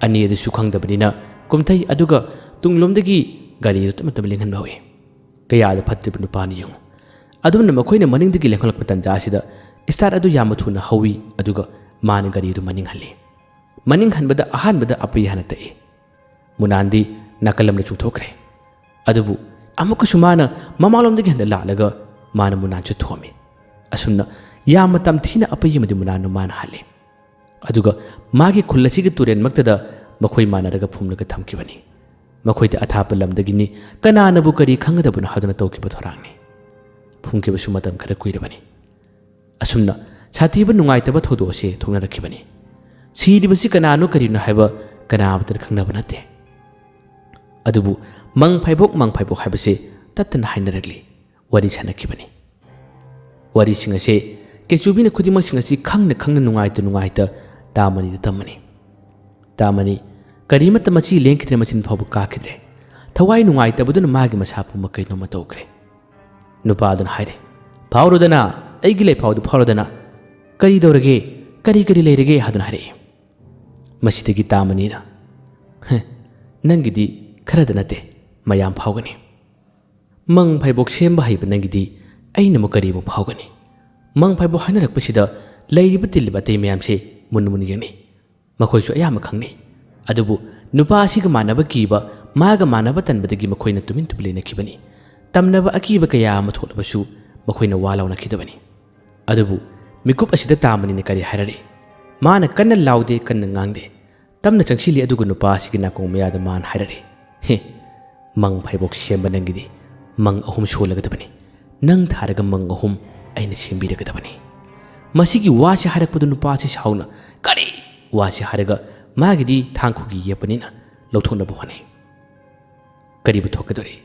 ꯑꯅꯤ ꯑꯗꯨꯁꯨ ꯈꯪꯗꯕꯅꯤꯅ ꯀꯨꯝꯊꯩ, ꯑꯗꯨꯒ ꯇꯨꯡꯂꯣꯝꯗꯒꯤ ꯒꯥꯔꯤ ꯑꯗꯨ ꯇꯞꯅ ꯇꯞꯅ ꯂꯦꯡꯍꯟꯕ ꯍꯧꯏ꯫ ꯀꯌꯥꯗ ꯐꯠꯇ꯭ꯔꯤꯕ ꯅꯨꯄꯥꯅꯤ ꯌꯦꯡꯉꯨ꯫ ꯑꯗꯨꯝꯅ ꯃꯈꯣꯏꯅ ꯃꯅꯤꯡꯗꯒꯤ ꯂꯦꯡꯍꯜꯂꯛꯄ ꯇꯟꯖꯥ ꯑꯁꯤꯗ start ꯑꯗꯨ ꯌꯥꯝꯅ ꯊꯨꯅ ꯍꯧꯏ, ꯑꯗꯨꯒ ꯃꯥꯅ ꯒꯥꯔꯤ ꯑꯗꯨ ꯃꯅꯤꯡ ꯍꯜꯂꯤ꯫ ꯃꯅꯤꯡ ꯍꯟꯕꯗ ꯑꯍꯥꯟꯕꯗ ꯑꯄꯩ ꯍꯥꯟꯅ ꯇꯛꯏ꯫ ꯃꯨꯅꯥꯟꯗꯤ ꯅꯥꯀꯜ ꯑꯃꯗ ꯆꯨꯡꯊꯣꯛꯈ꯭ꯔꯦ꯫ ꯑꯗꯨꯕꯨ ꯑꯃꯨꯛꯀꯁꯨ ꯃꯥꯅ ꯃꯃꯥꯡꯂꯣꯝꯗꯒꯤ ꯍꯟꯅ ꯂꯥꯛꯂꯒ ꯃꯥꯅ ꯃꯨꯅꯥꯟꯁꯨ ꯊꯣꯝꯃꯤ꯫ ꯑꯁꯨꯝꯅ ꯌꯥꯝꯅ ꯇꯝꯊꯤꯅ ꯑꯄꯩ ꯑꯃꯗꯤ ꯃꯨꯅꯥꯟꯅ ꯃꯥꯅ ꯍꯥꯠꯂꯤ꯫ ꯑꯗꯨꯒ ꯃꯥꯒꯤ ꯈꯨꯜ ꯑꯁꯤꯒꯤ ꯇꯨꯔꯦꯟꯃꯛꯇꯗ ꯃꯈꯣꯏ ꯃꯥꯟꯅꯔꯒ ꯐꯨꯝꯂꯒ ꯊꯝꯈꯤꯕꯅꯤ꯫ ꯃꯈꯣꯏꯗꯤ ꯑꯊꯥꯞꯄ ꯂꯝꯗꯒꯤꯅꯤ, ꯀꯅꯥꯅꯕꯨ ꯀꯔꯤ ꯈꯪꯒꯗꯕꯅꯣ ꯍꯥꯏꯗꯨꯅ ꯇꯧꯈꯤꯕ ꯊꯧꯔꯥꯡꯅꯤ꯫ ꯐꯨꯝꯈꯤꯕꯁꯨ ꯃꯇꯝ ꯈꯔ ꯀꯨꯏꯔꯕꯅꯤ꯫ ꯑꯁꯨꯝꯅ ꯁꯥꯊꯤꯕ ꯅꯨꯡꯉꯥꯏꯇꯕ ꯊꯧꯗꯣꯛ ꯑꯁꯤ ꯊꯣꯛꯅꯔꯛꯈꯤꯕꯅꯤ꯫ ꯁꯤꯔꯤꯕꯁꯤ ꯀꯅꯥꯅꯣ ꯀꯔꯤꯅꯣ ꯍꯥꯏꯕ ꯀꯅꯥ ꯑꯃꯠꯇꯅ ꯈꯪꯅꯕ ꯅꯠꯇꯦ꯫ ꯑꯗꯨꯕꯨ ꯃꯪ ꯐꯥꯏꯕꯣꯛ, ꯃꯪ ꯐꯥꯏꯕꯣꯛ ꯍꯥꯏꯕꯁꯤ ꯇꯠꯇꯅ ꯍꯥꯏꯅꯔꯛꯂꯤ, ꯋꯥꯔꯤ ꯁꯥꯟꯅꯈꯤꯕꯅꯤ꯫ ꯋꯥꯔꯤꯁꯤꯡ ꯑꯁꯤ ꯀꯦꯆꯨꯕꯤꯅ ꯈꯨꯗꯤꯡꯃꯛꯁꯤꯡ ꯑꯁꯤ ꯈꯪꯅ ꯈꯪꯅ, ꯅꯨꯡꯉꯥꯏꯇ ꯅꯨꯡꯉꯥꯏꯇ ꯇꯥꯃꯅꯤꯗ ꯇꯝꯃꯅꯤ꯫ ꯇꯥꯃꯅꯤ ꯀꯔꯤꯃꯠꯇ ꯃꯆꯤ ꯂꯦꯡꯈꯤꯗ꯭ꯔꯦ, ꯃꯆꯤꯟ ꯐꯥꯎꯕ ꯀꯥꯈꯤꯗ꯭ꯔꯦ꯫ ꯊꯋꯥꯏ ꯅꯨꯡꯉꯥꯏꯇꯕꯗꯨꯅ ꯃꯥꯒꯤ ꯃꯁꯥ ꯄꯨꯝꯕ ꯀꯩꯅꯣꯝꯃ ꯇꯧꯈ꯭ꯔꯦ꯫ ꯅꯨꯄꯥ ꯑꯗꯨꯅ ꯍꯥꯏꯔꯦ, "ꯐꯥꯎꯔꯣꯗꯅ, ꯑꯩꯒꯤ ꯂꯩꯐꯥꯎꯗꯨ ꯐꯥꯎꯔꯣꯗꯅ꯫ ꯀꯔꯤ ꯇꯧꯔꯒꯦ? ꯀꯔꯤ ꯀꯔꯤ ꯂꯩꯔꯒꯦ?" ꯍꯥꯏꯗꯨꯅ ꯍꯥꯏꯔꯛꯏ꯫ ꯃꯁꯤꯗꯒꯤ ꯇꯥꯃꯅꯤꯅ, "ꯍꯦ, ꯅꯪꯒꯤꯗꯤ ꯈꯔꯗ ꯅꯠꯇꯦ, ꯃꯌꯥꯝ ꯐꯥꯎꯒꯅꯤ꯫ ꯃꯪ ꯐꯥꯏꯕꯣꯛ ꯁꯦꯝꯕ ꯍꯩꯕ ꯅꯪꯒꯤꯗꯤ ꯑꯩꯅ ꯑꯃꯨꯛ ꯀꯔꯤꯃꯨꯛ ꯐꯥꯎꯒꯅꯤ? ꯃꯪ ꯐꯥꯏꯕꯣꯛ ꯍꯥꯏꯅꯔꯛꯄꯁꯤꯗ ꯂꯩꯔꯤꯕ ꯇꯤꯜꯂꯤꯕ ꯑꯇꯩ ꯃꯌꯥꯝꯁꯦ ꯃꯨꯟꯅ ꯃꯨꯟꯅ ꯌꯦꯡꯅꯩ꯫ ꯃꯈꯣꯏꯁꯨ ꯑꯌꯥꯝꯕ ꯈꯪꯅꯩ꯫ ꯑꯗꯨꯕꯨ ꯅꯨꯄꯥ ꯑꯁꯤꯒ ꯃꯥꯟꯅꯕ ꯀꯤꯕ, ꯃꯥꯒ ꯃꯥꯟꯅꯕ ꯇꯟꯕꯗꯒꯤ ꯃꯈꯣꯏꯅ ꯇꯨꯃꯤꯟ ꯇꯨꯃꯤꯟ ꯂꯩꯅꯈꯤꯕꯅꯤ꯫ ꯇꯝꯅꯕ ꯑꯀꯤꯕ ꯀꯌꯥ ꯑꯃ ꯊꯣꯛꯂꯕꯁꯨ ꯃꯈꯣꯏꯅ ꯋꯥ ꯂꯥꯎꯅꯈꯤꯗꯕꯅꯤ꯫ ꯑꯗꯨꯕꯨ ꯃꯤꯀꯨꯞ ꯑꯁꯤꯗ ꯇꯥꯃꯅꯤꯅ ꯀꯔꯤ ꯍꯥꯏꯔꯔꯤ? ꯃꯥꯅ ꯀꯟꯅ ꯂꯥꯎꯗꯦ, ꯀꯟꯅ ꯉꯥꯡꯗꯦ꯫ ꯇꯞꯅ ꯆꯪꯁꯤꯜꯂꯤ, ꯑꯗꯨꯒ ꯅꯨꯄꯥ ꯑꯁꯤꯒꯤ ꯅꯥꯀꯣꯡ ꯃꯌꯥꯗ ꯃꯥꯅ ꯍꯥꯏꯔꯔꯤ, "ꯍꯦ, ꯃꯪ ꯐꯥꯏꯕꯣꯛ ꯁꯦꯝꯕ ꯅꯪꯒꯤꯗꯤ ꯃꯪ ꯑꯍꯨꯝ ꯁꯣꯜꯂꯒꯗꯕꯅꯤ꯫ ꯅꯪ ꯊꯥꯔꯒ ꯃꯪ ꯑꯍꯨꯝ ꯑꯩꯅ ꯁꯦꯝꯕꯤꯔꯒꯗꯕꯅꯤ꯫" ꯃꯁꯤꯒꯤ ꯋꯥꯁꯤ ꯍꯥꯏꯔꯛꯄꯗꯨ ꯅꯨꯄꯥ ꯑꯁꯤ ꯁꯥꯎꯅ, "ꯀꯔꯤ?" ꯋꯥꯁꯤ ꯍꯥꯏꯔꯒ ꯃꯥꯒꯤꯗꯤ ꯊꯥꯡꯈꯨꯒꯤ ꯌꯦꯞꯄꯅꯤꯅ ꯂꯧꯊꯣꯛꯅꯕ ꯍꯣꯠꯅꯩ꯫ ꯀꯔꯤꯕꯨ ꯊꯣꯛꯀꯗꯣꯔꯤ?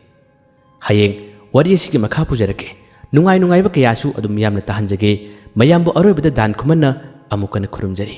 ꯍꯌꯦꯡ ꯋꯥꯔꯤ ꯑꯁꯤꯒꯤ ꯃꯈꯥ ꯄꯨꯖꯔꯛꯀꯦ꯫ ꯅꯨꯡꯉꯥꯏ ꯅꯨꯡꯉꯥꯏꯕ ꯀꯌꯥꯁꯨ ꯑꯗꯨꯝ ꯃꯤꯌꯥꯝꯅ ꯇꯥꯍꯟꯖꯒꯦ꯫ ꯃꯌꯥꯝꯕꯨ ꯑꯔꯣꯏꯕꯗ ꯗꯥꯟ ꯈꯨꯃꯟꯅ ꯑꯃꯨꯛ ꯍꯟꯅ ꯈꯨꯔꯨꯝꯖꯔꯤ꯫